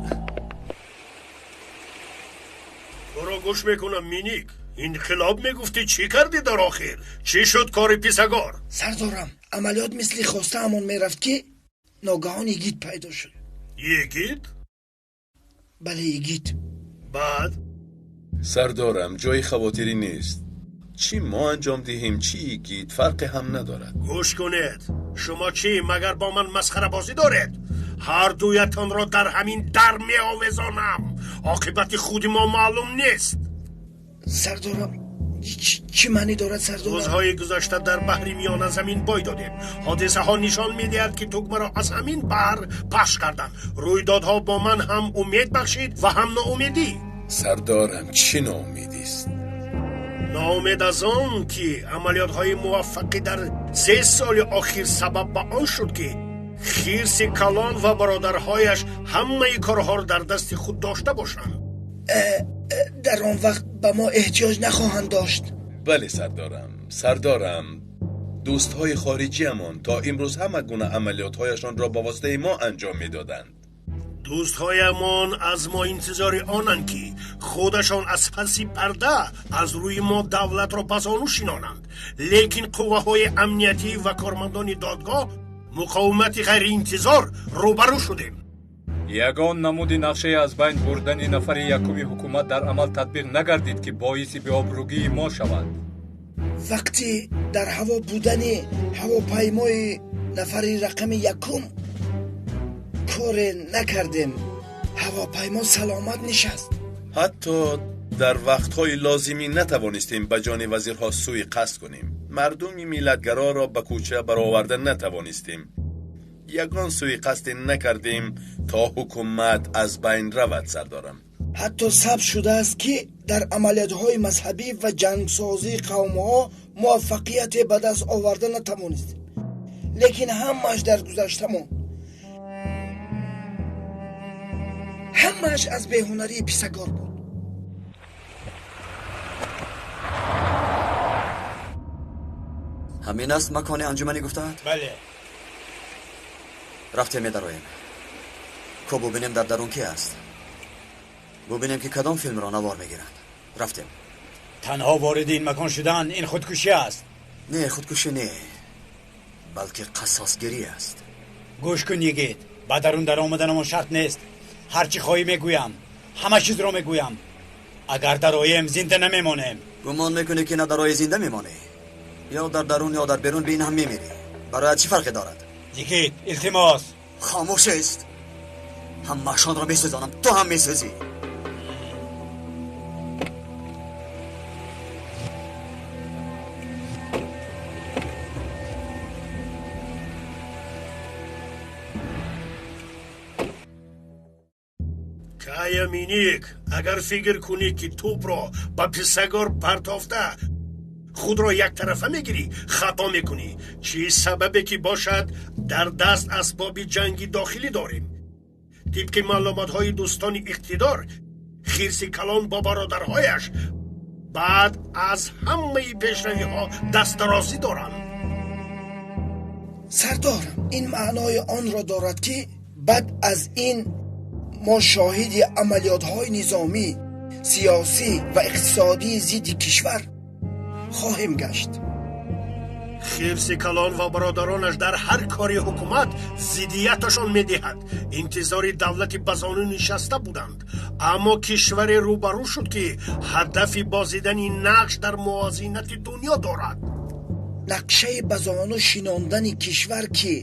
Туро гӯш мекунам, Миник. Инқилоб мегуфтӣ, чӣ кардӣ дар охир? Чӣ шуд кори писагор? Сардорам, амалиёт мисли хостаамон мерафт, ки ногаҳон Йигит пайдо шуд. Йигит? Бале, Йигит. Баъд? Сардорам, ҷои хавотирӣ нест. Чӣ мо анҷом диҳем, чӣ Йигит, фарқе ҳам надорад. Гӯш кунед, шумо чӣ, магар бо ман масхарабозӣ доред? Ҳар дуятонро дар ҳамин дар меовезонам. Оқибати худи мо маълум нест. Сардорам, чӣ маънӣ дорад, сардорам? Рӯзҳои гузашта дар баҳри Миёназамин бой додем. Ҳодисаҳо нишон медиҳад, ки тугмаро аз ҳамин баҳр пахш карданд. Рӯйдодҳо бо ман ҳам умед бахшид ва ҳам ноумедӣ. Сардорам, чӣ ноумедист? Ноумед аз он, ки амалиётҳои муваффақӣ дар 3 соли охир сабаб ба он шуд, ки хирси калон ва бародарҳояш ҳамаи корҳоро дар дасти худ дошта бошанд. Дар он вақт ба мо эҳтиёҷ нахоҳанд дошт. Бале, сардорам, сардорам, дӯстҳои хориҷиамон то имрӯз ҳама гуна амалиётҳояшонро ба воситаи мо анҷом медоданд. Дӯстҳоямон аз мо интизори онанд, ки худашон аз паси парда аз рӯи мо давлатро пасону шинонанд. Лекин қувваҳои амниятӣ ва кормандони додгоҳ муқовимати ғайриинтизор рӯбарӯ шудем. Ягон намуди нақшаи аз байн бурдани нафари якуми ҳукумат дар амал татбиқ нагардид, ки боиси беобрӯгии мо шавад. Вақти дар ҳаво будани ҳавопаймои нафари рақами якум коре накардем. Ҳавопаймо саломат нишаст. Ҳатто Дар вақтҳои лозимӣ натавонистем ба ҷони вазирҳо сӯи қасд кунем. Мардуми миллатгароро ба кӯча бароварда натавонистем. Ягон сӯи қасде накардем то ҳукумат аз байн равад, сардорам. Ҳатто сабт шудааст, ки дар амалиётҳои мазҳабӣ ва ҷангсозии қавмҳо муваффақияте ба даст оварда натавонистем. Лекин ҳамааш дар гузашта монд. Ҳамааш аз беҳунарии писагор буд. Ҳамин аст макони анҷуманӣ гуфтаанд? Бале. Рафтем, медароем. Ко бубинем дар дарун ки аст. Бубинем ки кадом филмро навор мегиранд. Рафтем. Танҳо вориди ин макон шудан ин худкушӣ аст. Не, худкушӣ не, балки қассосгирӣ аст. Гӯш кун, йигит, ба дарун даромаданамон шарт нест. Ҳар чӣ хоҳӣ мегӯям, ҳама чизро мегӯям. Агар дароем, зинда намемонем. Гумон мекунӣ, ки на дарои зинда мемонӣ? Ё дар дарун, ё дар берун, ба ин ҳам мемирӣ. Бароят чӣ фарқе дорад? Йигит, илтимос. Хомӯш аст. Ҳамаашонро месӯзонам, ту ҳам месӯзӣ. Кая Миник, агар фикр кунӣ, ки тӯпро ба писагор партофта худро яктарафа мегирӣ, хато мекунӣ. Чӣ сабабе ки бошад, дар даст асбоби ҷанги дохилӣ дорем. Тибқи маълумотҳои дӯстони иқтидор, хирси калон бо бародарҳояш баъд аз ҳамаи пешравиҳо дастдарозӣ доранд. Сардорам, ин маънои онро дорад, ки баъд аз ин мо шоҳиди амалиётҳои низомӣ, сиёсӣ ва иқтисодии зидди кишвар хоҳем гашт. Хирси калон ва бародаронаш дар ҳар кори ҳукумат зиддияташон медиҳад. Интизори давлати ба зону нишаста буданд, аммо кишваре рӯбарӯ шуд, ки ҳадафи бозидани нақш дар мувозинати дунё дорад. Нақшаи ба зону шинондани кишвар, ки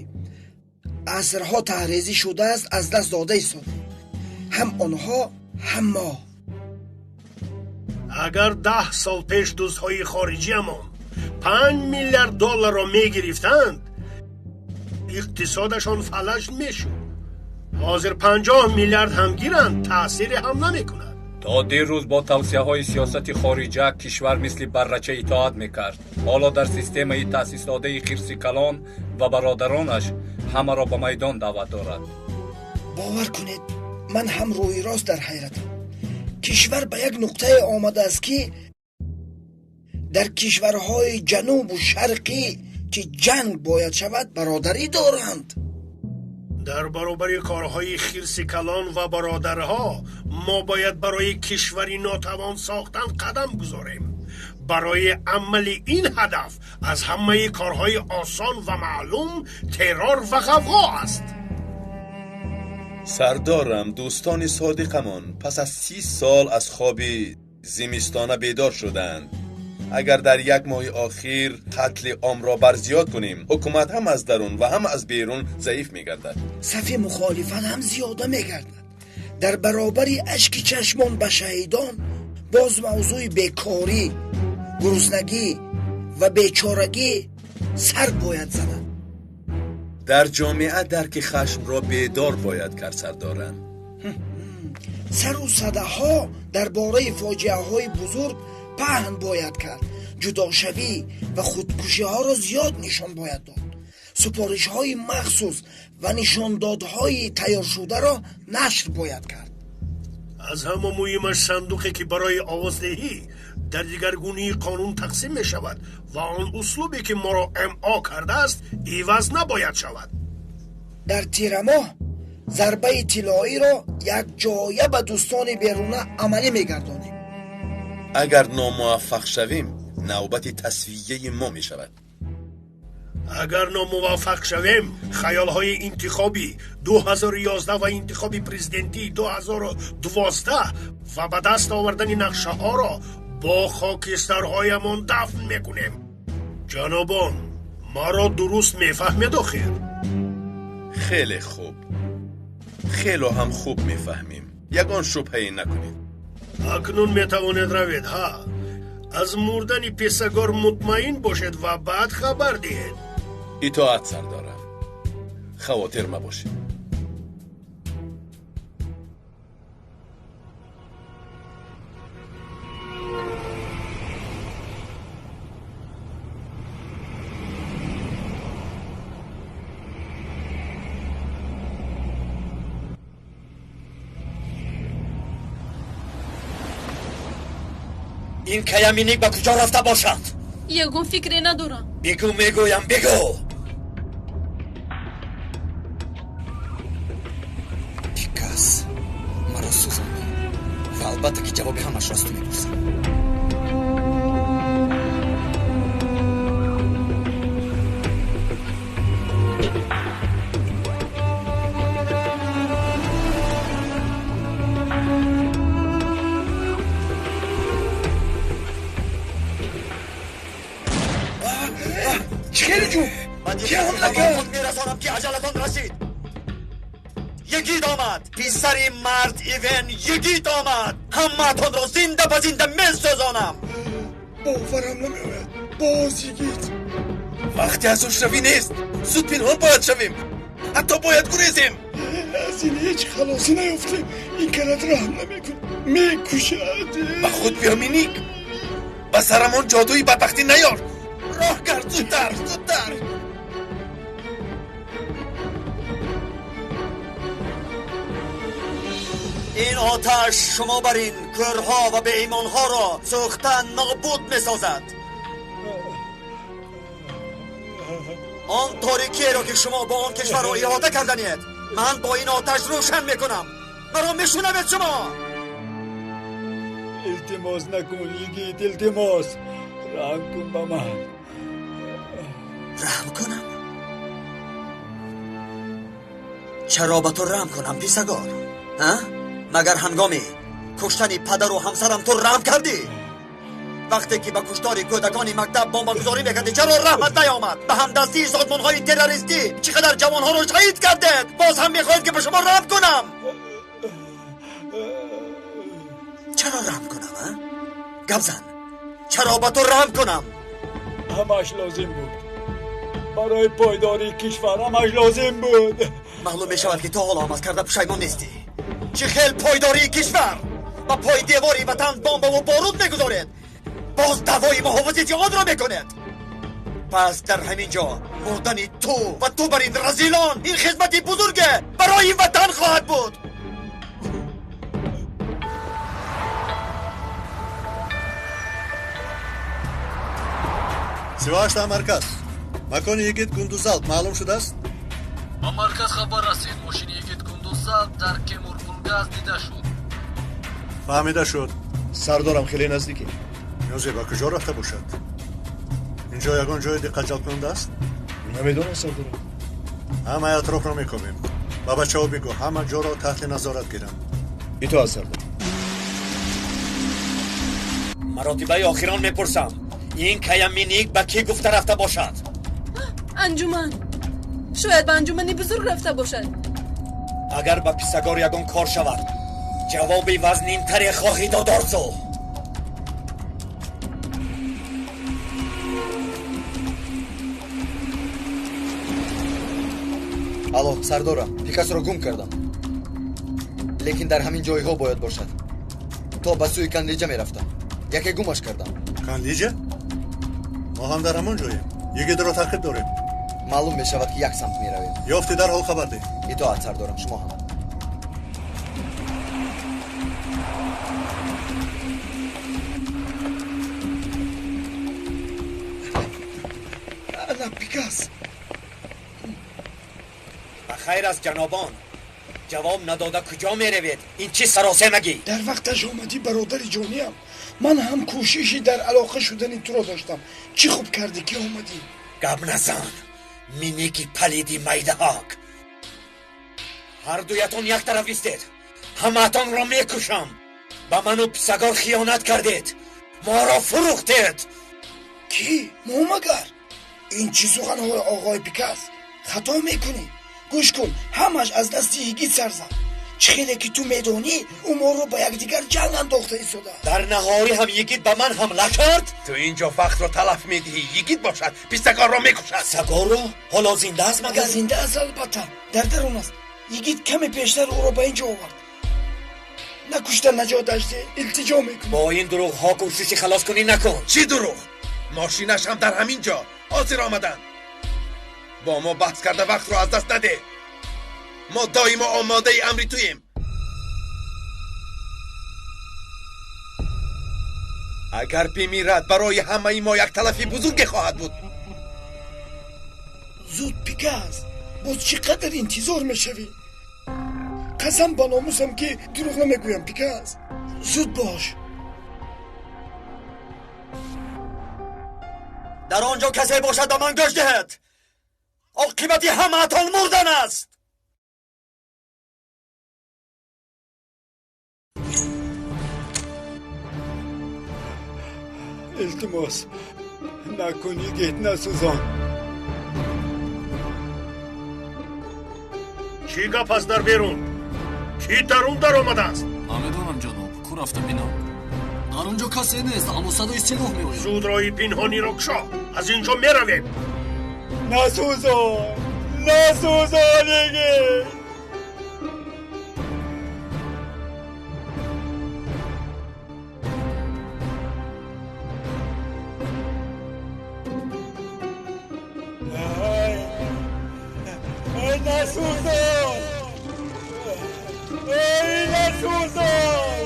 асрҳо таҳрезӣ шудааст, аз даст дода истодем. Ҳам онҳо, ҳам мо. Агар 10 сол пеш дӯстҳои хориҷиамон 5 миллиард долларро мегирифтанд, иқтисодашон фалаҷ мешуд. Ҳозир 50 миллиард ҳам гиранд, таъсире ҳам намекунад. То дирӯз бо тавсияҳои сиёсати хориҷа кишвар мисли баррача итоат мекард. Ҳоло дар системаи таъсисдодаи хирси калон ва бародаронаш ҳамаро ба майдон даъват дорад. Бовар кунед, ман ҳам рӯи рост дар ҳайратам. Кишвар ба як нуқтае омадааст, ки дар кишварҳои ҷанубу шарқӣ, ки ҷанг бояд шавад, бародарӣ доранд. Дар баробари корҳои хирси калон ва бародарҳо мо бояд барои кишвари нотавон сохтан қадам гузорем. Барои амали ин ҳадаф аз ҳамаи корҳои осон ва маълум террор ва ғавғо аст. Сардорам, дӯстони содиқамон пас аз 30 сол аз хоби зимистона бедор шуданд. Агар дар як моҳи охир қатли омро барзиёд кунем, ҳукумат ҳам аз дарун ва ҳам аз берун заиф мегардад. Сафи мухолифат ҳам зиёда мегардад. Дар баробари ашки чашмон ба шаҳидон боз мавзӯи бекорӣ, гуруснагӣ ва бечорагӣ сар бояд занад. Дар ҷомеа дарки хашмро бедор бояд кард, сардорам. Сару садаҳо дар бораи фоҷиаҳои бузург паҳн бояд кард. Ҷудошавӣ ва худкушиҳоро зиёд нишон бояд дод. Супоришҳои махсус ва нишондодҳои тайёршударо нашр бояд кард. Аз ҳама муҳимаш сандуқе, ки барои овоздиҳӣ дар дигаргунии қонун тақсим мешавад ва он услубе, ки моро МО кардааст, иваз набояд шавад. Дар тирамоҳ зарбаи тиллоиро якҷоя ба дӯстони беруна амалӣ мегардонем. Агар номуваффақ шавем, навбати тасвияи мо мешавад. Агар номуваффақ шавем, хаёлҳои интихоби 2011 ва интихоби президентии 2012 ва ба даст овардани нақшаҳоро бо хокистарҳоямон дафн мекунем. Ҷанобон, маро дуруст мефаҳмед охир? Хеле хуб, хело ҳам хуб мефаҳмем. Ягон шубҳае накунед. Акнун метавонед равед, ҳа. Аз мурдани писагор мутмаин бошед ва баъд хабар диҳед. Итоат, сардорам. Хавотир мабошед. Ин Каяминик ба куҷо рафта бошад? Ягон фикре надорам. Бигӯ, мегӯям, бигӯ. Пикас маро сӯзонд ва албатта ки ҷавоби ҳамашро аз ту мепурсам. Мерасонам ки аҷалатон расид. Йигит омад, писари мард Ивен йигит омад. Ҳамаатонро зинда ба зинда месӯзонам. Боварам намеояд, боз йигит. Вақте аз ӯшравӣ нест. Зуд пинҳон бояд шавем, ҳатто бояд гурезем. Аз ин ҳеҷ халосӣ наёфтем. Ин карат раҳм намекунад, мекушад. Ба худ биё, Миник. Ба сарамон ҷодуи бадбахтӣ наёр. Роҳ кард, зудтар, зудтар. Ин оташ шумо бар ин кӯрҳо ва беимонҳоро сӯхта нобуд месозад. Он торикиеро ки шумо бо он кишварро иҳота карданед, ман бо ин оташ рӯшан мекунам. Маро мешунавед шумо? Илтимос накун, йигит, илтимос. Раҳм кун ба ман. Раҳм кунам? Чаро ба ту раҳм кунам, писагор? Ҳа? Магар ҳангоми куштани падару ҳамсарам ту раҳм кардӣ? Вақте ки ба куштори кӯдакони мактаб бомбагузорӣ мекардӣ, чаро раҳмат наёмад? Ба ҳамдастии созмонҳои террористӣ чӣ қадар ҷавонҳоро шаҳид кардед? Боз ҳам мехоҳед ки ба шумо раҳм кунам? Чаро раҳм кунам, а? Гап зан. Чаро ба ту раҳм кунам? Ҳамаш лозим буд. Барои пойдории кишвар ҳамаш лозим буд. Маълум мешавад ки то ҳоло ҳам аз карда пушаймон нестӣ. Чӣ хел пойдории кишвар? Ба пои девори ватан бомбаву боруд мегузоред, боз даъвои муҳофизати онро мекунед. Пас дар ҳамин ҷо мурдани ту ва ту бар ин разилон ин хизмати бузурге барои ватан хоҳад буд. 38 марказ. Макони Йигит Гундузалп маълум шудааст? Ба марказ хабар расид. Мошини Йигит Гундузалп дар Кемурбулгаз дида шуд. Фаҳмида шуд. Сардорам, хеле наздикем. Ниёзе ба куҷо рафта бошад? Инҷо ягон ҷои диққатҷалбкунанда аст? Намедонам, сардорам. Ҳамаи атрофро мекобем. Ба бачаҳо бигӯ ҳама ҷоро таҳти назорат гиранд. Итоат, сардор. Маротибаи охирон мепурсам, ин Каяминик ба кӣ гуфта рафта бошад? Анҷуман. Шояд ба анҷумани бузург рафта бошад. Агар ба писагор ягон кор шавад, ҷавоби вазнинтаре хоҳӣ дод, Орзу. Алло, сардорам, Пикасро гум кардам. Лекин дар ҳамин ҷойҳо бояд бошад. То ба сӯи Канлиҷа мерафтам. Яке гумаш кардам. Канлиҷа? Мо ҳам дар ҳамон ҷоем. Йигитро таъқиб дорем. Маълум мешавад ки як самт меравем. Ёфтӣ, дарҳол хабар деҳ. Итоат, сардорам, шумо ҳам. Ана Пикас. Ба хайр аст, ҷанобон. Ҷавоб надода куҷо меравед? Ин чӣ саросемагӣ? Дар вақташ омадӣ, бародари ҷониям. Ман ҳам кӯшиши дар алоқа шудани туро доштам. Чӣ хуб кардӣ ки омадӣ. Гап назан, Миники палиди майдаҳак. Ҳар дуятон як тараф истед. Ҳамаатонро мекушам. Ба ману писагор хиёнат кардед, моро фурӯхтед. Кӣ? Мо магар? Ин чӣ суханҳои оғои Пикас? Хато мекунӣ. Гӯш кун, ҳамаш аз дасти йигит сар зад. Чӣ хеле ки ту медонӣ, ӯ моро ба якдигар ҷанг андохта истодааст. Дар наҳорӣ ҳам йигит ба ман ҳамла кард? Ту инҷо вақтро талаф медиҳӣ. Йигит бошад, писагорро мекушад. Писагорро? Ҳоло зинда аст магар? Зинда аст, албатта. Дар дарун аст. Йигит каме пештар ӯро ба инҷо овард. Накушта наҷоташ деҳ, илтиҷо мекунам. Бо ин дурӯғҳо кӯшиши халос кунӣ накун. Чӣ дурӯғ? Мошинаш ҳам дар ҳамин ҷо. Ҳозир омаданд. Бо мо баҳс карда вақтро аз даст надеҳ. Мо доимо омодаи амри туем. Агар бимирад, барои ҳамаи мо як талафи бузурге хоҳад буд. Зуд, Пикас, боз чӣ қадар интизор мешавӣ? Қасам ба номусам ки дурӯғ намегӯям, Пикас. Зуд бош. Дар он ҷо касе бошад ба ман гӯш диҳад. Оқибати ҳамаатон мурдан аст. Илтимос, накун, йигит, насӯзон. Чӣ гап аст дар берун? Кӣ дарун даромадааст? Намедонам, ҷаноб, ку рафта бинам. Дар он ҷо касе нест, аммо садои силоҳ меояд. Зуд роҳи пинҳониро кушо, аз ин ҷо меравем. Насӯзон, насӯзон, йигит. Насӯзон! Эй, насӯзон!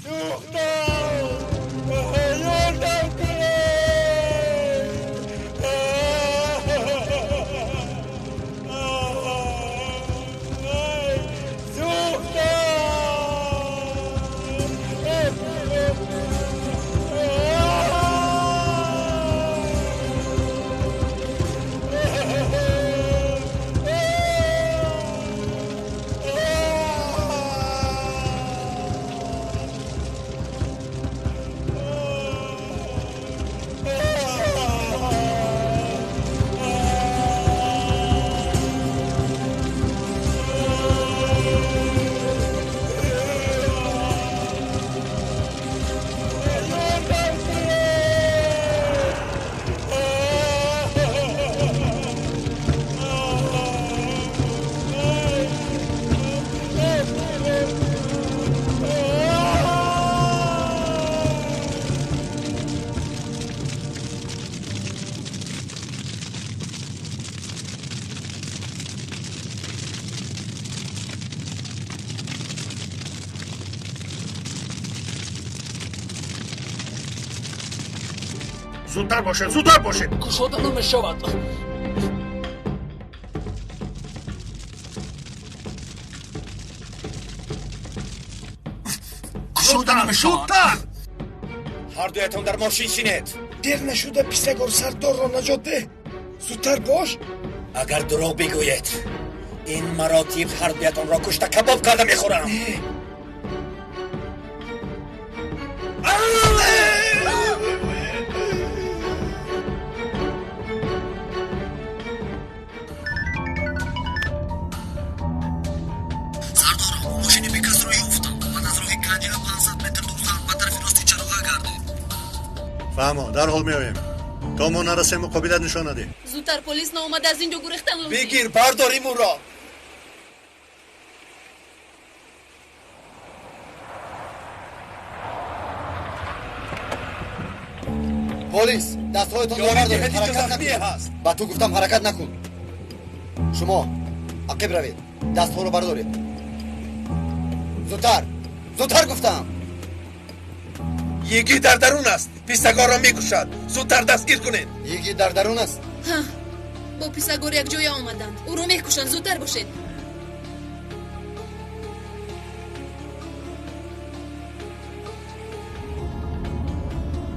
Сӯхтам! Ёрдам кунед! Сӯхтам! Зудтар бошед, зудтар бошед. Кушода намешавад. Кушода намешавад. Зудтар! Ҳар дуятон дар мошин шинед. Дер нашуда писагор сардорро наҷот деҳ. Зудтар бош. Агар дурӯғ бигӯед, ин маротиб ҳар дуятонро кушта кабоб карда мехӯрам. Фаҳмо, дарҳол меоем. То мо нарасем, муқобилат нишон надиҳ. Зудтар, полис наомада аз ин ҷо гурехтан лозим. Бигир, бардорим ӯро. Полис, дастҳоятонро бардоред, ҳаракат накунед. Ба ту гуфтам, ҳаракат накун. Шумо ақиб равед, дастҳоро бардоред. Зудтар, зудтар гуфтам. Йигит дар дарун аст. Писагорро мекушад. Зудтар дастгир кунед. Йигит дар дарун аст? Ҳа, бо писагор якҷоя омаданд. Ӯро мекушанд. Зудтар бошед.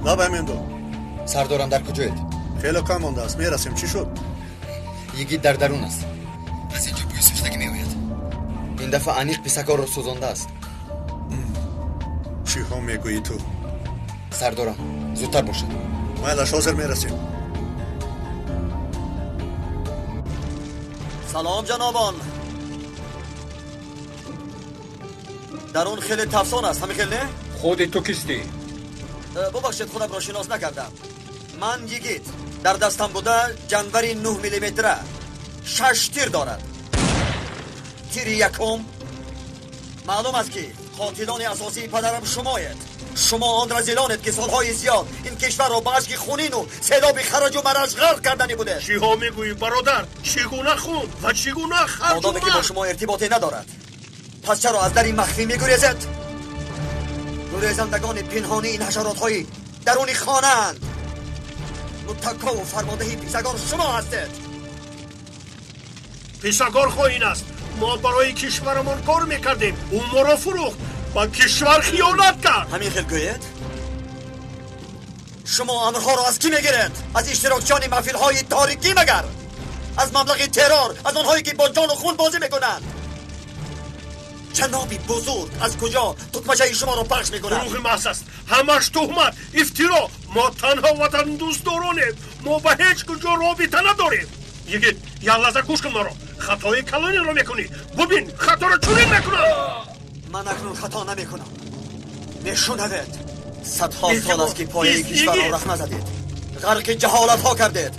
Лабай Мемду. Сардорам, дар куҷоед? Хеле кам мондааст, мерасем. Чӣ шуд? Йигит дар дарун аст. Аз инҷо бӯи сӯхтагӣ меояд. Ин дафъа аниқ писакорро сӯзондааст. Чиҳо мегӯӣ ту? Сардорам, зудтар бошед. Майлаш, ҳозир мерасем. Салом ҷанобон. Дарун хеле тафсон аст, ҳамин хел не? Худи ту кистӣ? Бубахшед, худамро шинос накардам. Ман Йигит. Дар дастам буда ҷанвари 9 миллиметра. 6 тир дорад. Тири якум. Маълум аст ки қотилони асосии падарам шумоед. Шумо он разилонед ки солҳои зиёд ин кишварро ба ашки хунину селоби хараҷу мараҷ ғарқ кардани будед. Чиҳо мегӯӣ, бародар? Чӣ гуна хун ва чӣ гуна харҷу Одаме ки бо шумо иртиботе надорад. Пас чаро аз дари махфӣ мегурезед? Гурезандагони пинҳонӣ ин ҳашаротҳои даруни хонаанд. Муттако ва фармондеҳи писагор шумо ҳастед. Писагор хоин аст. Мо барои кишварамон кор мекардем. Ӯ моро фурӯхт. Ба кишвар хиёнат кард. Ҳамин хел гӯед? Шумо амрҳоро аз кӣ мегиред? Аз иштирокчиёни маҳфилҳои торикӣ магар? Аз маблағи террор, аз онҳое ки бо ҷону хун бозӣ мекунанд? Ҷаноби бузург аз куҷо тукмачаи шуморо пахш мекунад? Дурӯғи маҳз аст. Ҳамаш туҳмат, ифтиро. Мо танҳо ватандӯстдоронем. Мо ба ҳеҷ куҷо робита надорем. Йигит, як лаҳза гӯш кун маро. Хатои калонеро мекунӣ. Бубин, хаторо чунин мекунам. Ман акнун хато намекунам. Мешунавед? Садҳо сол аст ки пояи кишварро рахна задед. Ғарқи ҷаҳолатҳо кардед.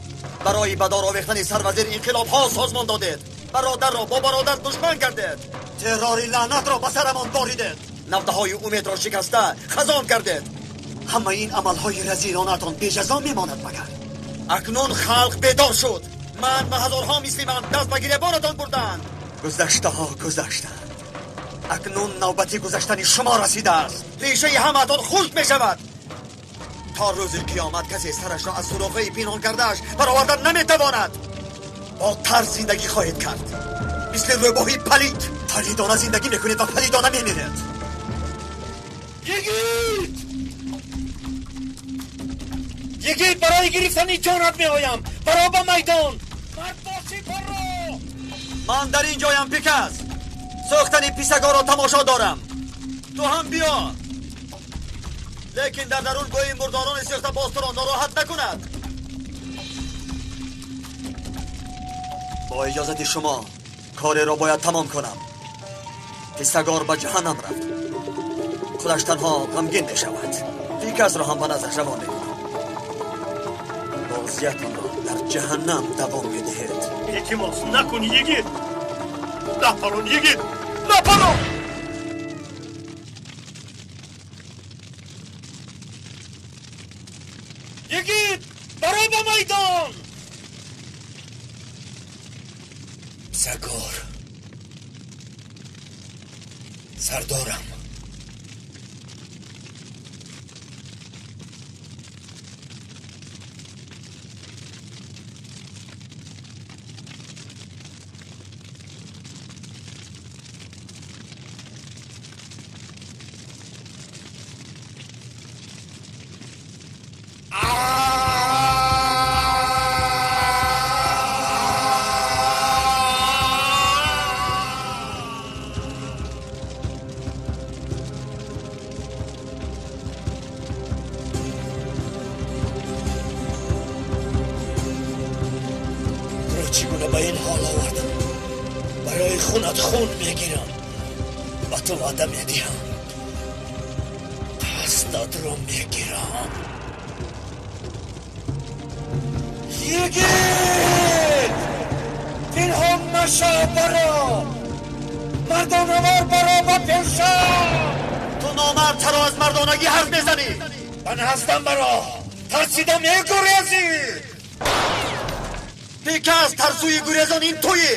Барои ба дор овехтани сарвазир инқилобҳо созмон додед. Бародарро бо бародар душман кардед. Террори лаънатро ба сарамон боридед. Навдаҳои умедро шикаста хазон кардед. Ҳамаи ин амалҳои разилонатон беҷазо мемонад магар? Акнун халқ бедор шуд. Ман ва ҳазорҳо мисли ман даст ба гиребонатон бурданд. Гузаштаҳо гузаштанд. Акнун навбати гузаштани шумо расидааст. Решаи ҳамаатон хушк мешавад. То рӯзи қиёмат касе сарашро аз сурохаи пинҳон кардааш баровардан наметавонад. Бо тарс зиндагӣ хоҳед кард. Мисли рӯбоҳи палид. Палидона зиндагӣ мекунед ва палидона мемиред. Йигит! Йигит, барои гирифтани ҷонат меоям. Баро ба майдон. Мард бошӣ, баро! Ман дар ин ҷоям, Пикас. Сӯхтани писагорро тамошо дорам. Ту ҳам биё. Лекин дар дарун бӯи мурдорони сӯхта боз туро нороҳат накунад. Бо иҷозати шумо кореро бояд тамом кунам. Писагор ба ҷаҳаннам рафт. Худаш танҳо ғамгин мешавад. Пикасро ҳам ба наздаш равон мекунам. Бозиятонро дар ҷаҳаннам давом медиҳед. Илтимос накун, Йигит. Напарон, Йигит, напарон! Йигит, баро ба майдон! Писагор, сардорам. هستم برا ترسیدم میگریزی. پیکس، ترسوی گریزان این تویی.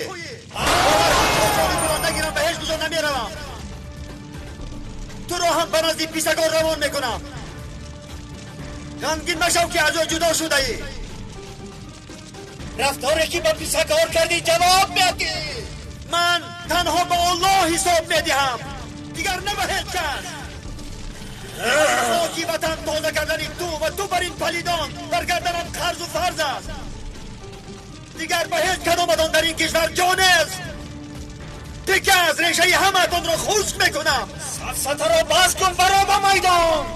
باور نگیرم به هیچ کجا نمیروم. تو را هم به نزد پیسگار روان میکنم. غمگین مشو که از او جدا شده ای. رفتاری که با پیسگار کردی جواب میدی. من تنها به الله حساب میدهم، دیگر نه به هیچ کس. خاکی وطن تازه کردن تو و تو بر این پلیدان برگردنم قرض و فرض است. دیگر به هیچ کدامتان در این کشور جا نیست. تکه از ریشه همتان را خشک میکنم. سفسطه را باز کن، برا به میدان.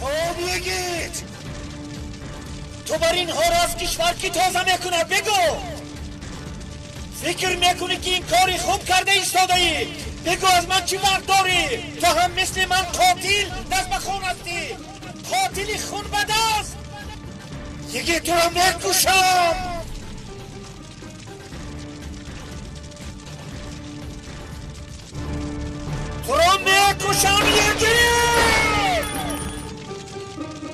خب یگید، تو بر اینها را از کشور کی تازه میکند؟ بگو. Фикр мекунӣ ки ин кори хуб карда истодаӣ? Бигӯ, аз ман чӣ вақт дорӣ? Ту ҳам мисли ман қотил даст ба хун ҳастӣ, қотили хун ба даст. Йигит, туро мекушам. Туро мекушам, йигит!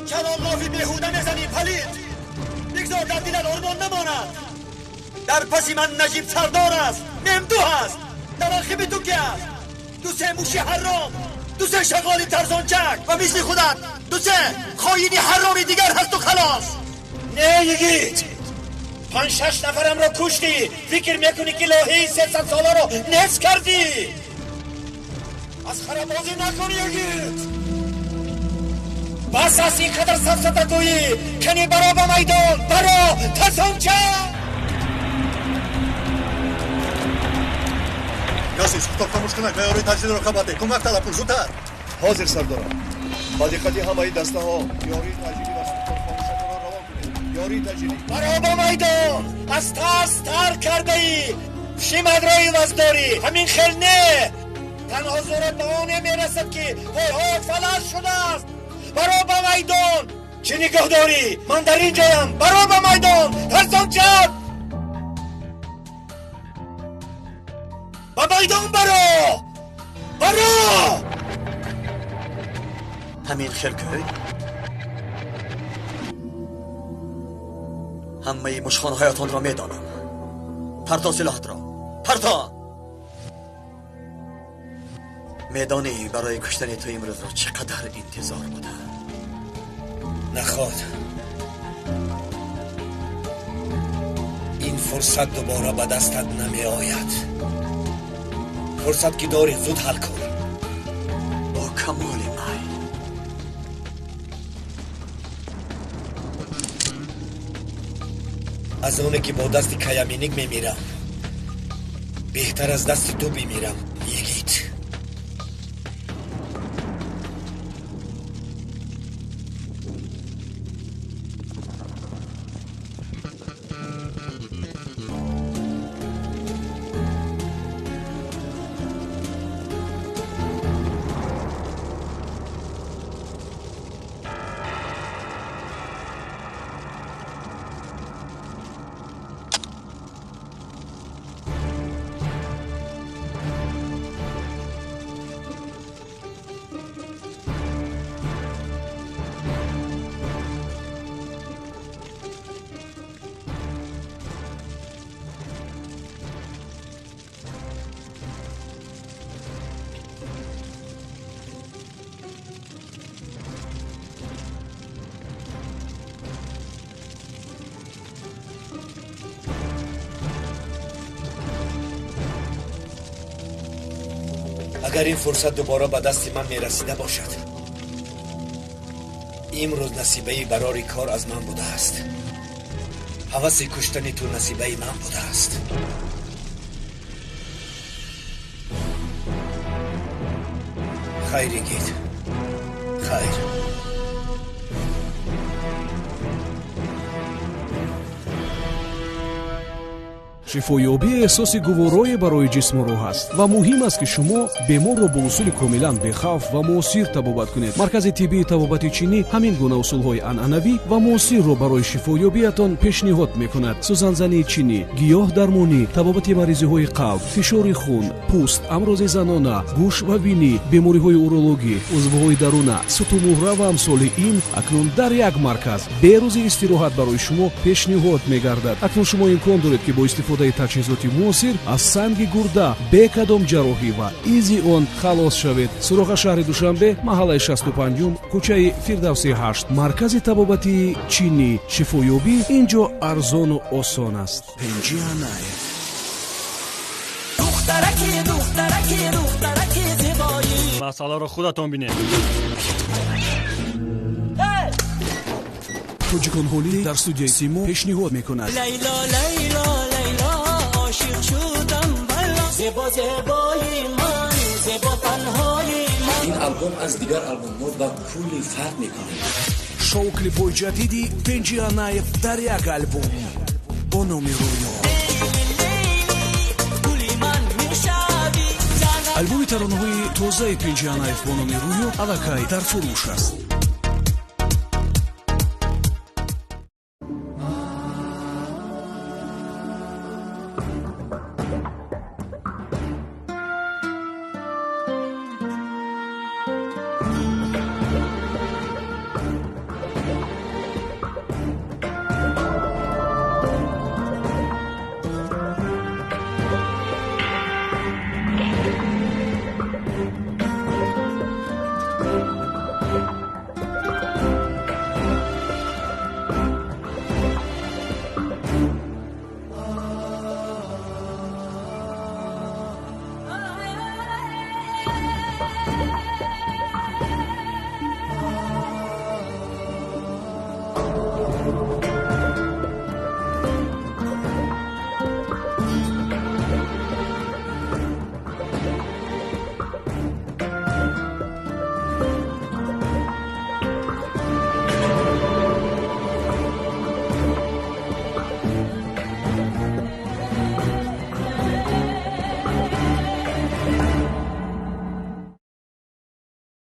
Чаро лофи беҳуда мезанӣ, палид? Бигзор дар дилат ормон намонад. Дар паси ман Наҷиб сардор аст, Мемду ҳаст, дар архиби ту ки аст? Ду се муши ҳаром, ду се шағоли тарзончак ва мисли худат ду се хоини ҳароми дигар ҳасту халос. Не, йигит, 5-6 нафарамро куштӣ. Фикр мекунӣ ки лоҳаи 300 соларо нес кардӣ? Аз харабозӣ накун, йигит. Бас аст ин қадар сафсатагӯӣ. Кани баро ба майдон, баро, тарсонча. Ясис, хутоб хомӯш кунак ва ёрии таъҷилиро хабар деҳ. Кӯмак талаб кун, зудтар. Ҳозир, сардорам. Ба диққати ҳамаи дастаҳо, ёрии таъҷилӣ ва сухтор хомӯшакро равон кунед. Ёрии таъҷилӣ. Баро ба майдон. Аз тарс тар кардаӣ. Шимадро иваз дорӣ. Ҳамин хел не. Танҳо зӯрат ба оне мерасад, ки пойҳоят фалаҷ шудааст. Баро ба майдон. Чӣ нигоҳ дорӣ? Ман дар ин ҷоям. Баро ба майдон. Тарсончак. Ба майдон баро. Баро. Ҳамин хел кӯй ҳамаи мушхонаҳоятонро медонам. Парто силоҳатро, парто. Медонӣ барои куштани ту имрӯзро чӣ қадар интизор будам? Наход, ин фурсат дубора ба дастат намеояд. Фурсат ки дорӣ, зуд ҳал кун. Бо камоли майл. Аз оне ки бо дасти Каяминик мемирам, беҳтар аз дасти ту бимирам, йигит. Агар ин фурсат дубора ба дасти ман мерасида бошад, имрӯз насибаи барори кор аз ман будааст. Ҳаваси куштани ту насибаи ман будааст. Хайр, йигит, хайр. Шифоёбӣ эҳсоси гуворое барои ҷисму рӯҳ аст ва муҳим аст, ки шумо беморро бо усули комилан бехавф ва муосир табобат кунед. Маркази тиббии табобати чинӣ ҳамин гуна усулҳои анъанавӣ ва муосирро барои шифоёбиятон пешниҳод мекунад. Сӯзанзании чинӣ, гиёҳ дармонӣ, табобати маризиҳои қалб, фишори хун, пӯст, амрози занона, гӯш ва бинӣ, бемориҳои урологӣ, узвҳои даруна, сутумуҳра ва амсоли ин акнун дар як марказ бе рӯзи истироҳат барои шумо пешниҳод мегардад. Акнун шумо имкон доред, ки бо истифода таҷҳизоти муосир аз санги гурда бе кадом ҷарроҳӣ ва изи он халос шавед. Суроға: шаҳри Душанбе, маҳаллаи 65-ум, кӯчаи Фирдавси 8, маркази табобатии чинӣ. Шифоёбӣ ин ҷо арзону осон аст. Масъаларо худатон бинед. Тоҷикон ҳолӣ дар студияи Симо пешниҳод мекунад. Лайло, лайло, лайло, ошиқ шудам валло. Зебо, зебои ман, зебо танҳои ман. Ин албом аз дигар албомҳо ба кулли фарқ мекунад. Шоу клипҳои ҷадиди Пенҷи Анаев дар як албом бо номи Рӯё. Албоми таронаҳои тозаи Пинҷи Анаев бо номи Рӯё аллакай дар фурӯш аст.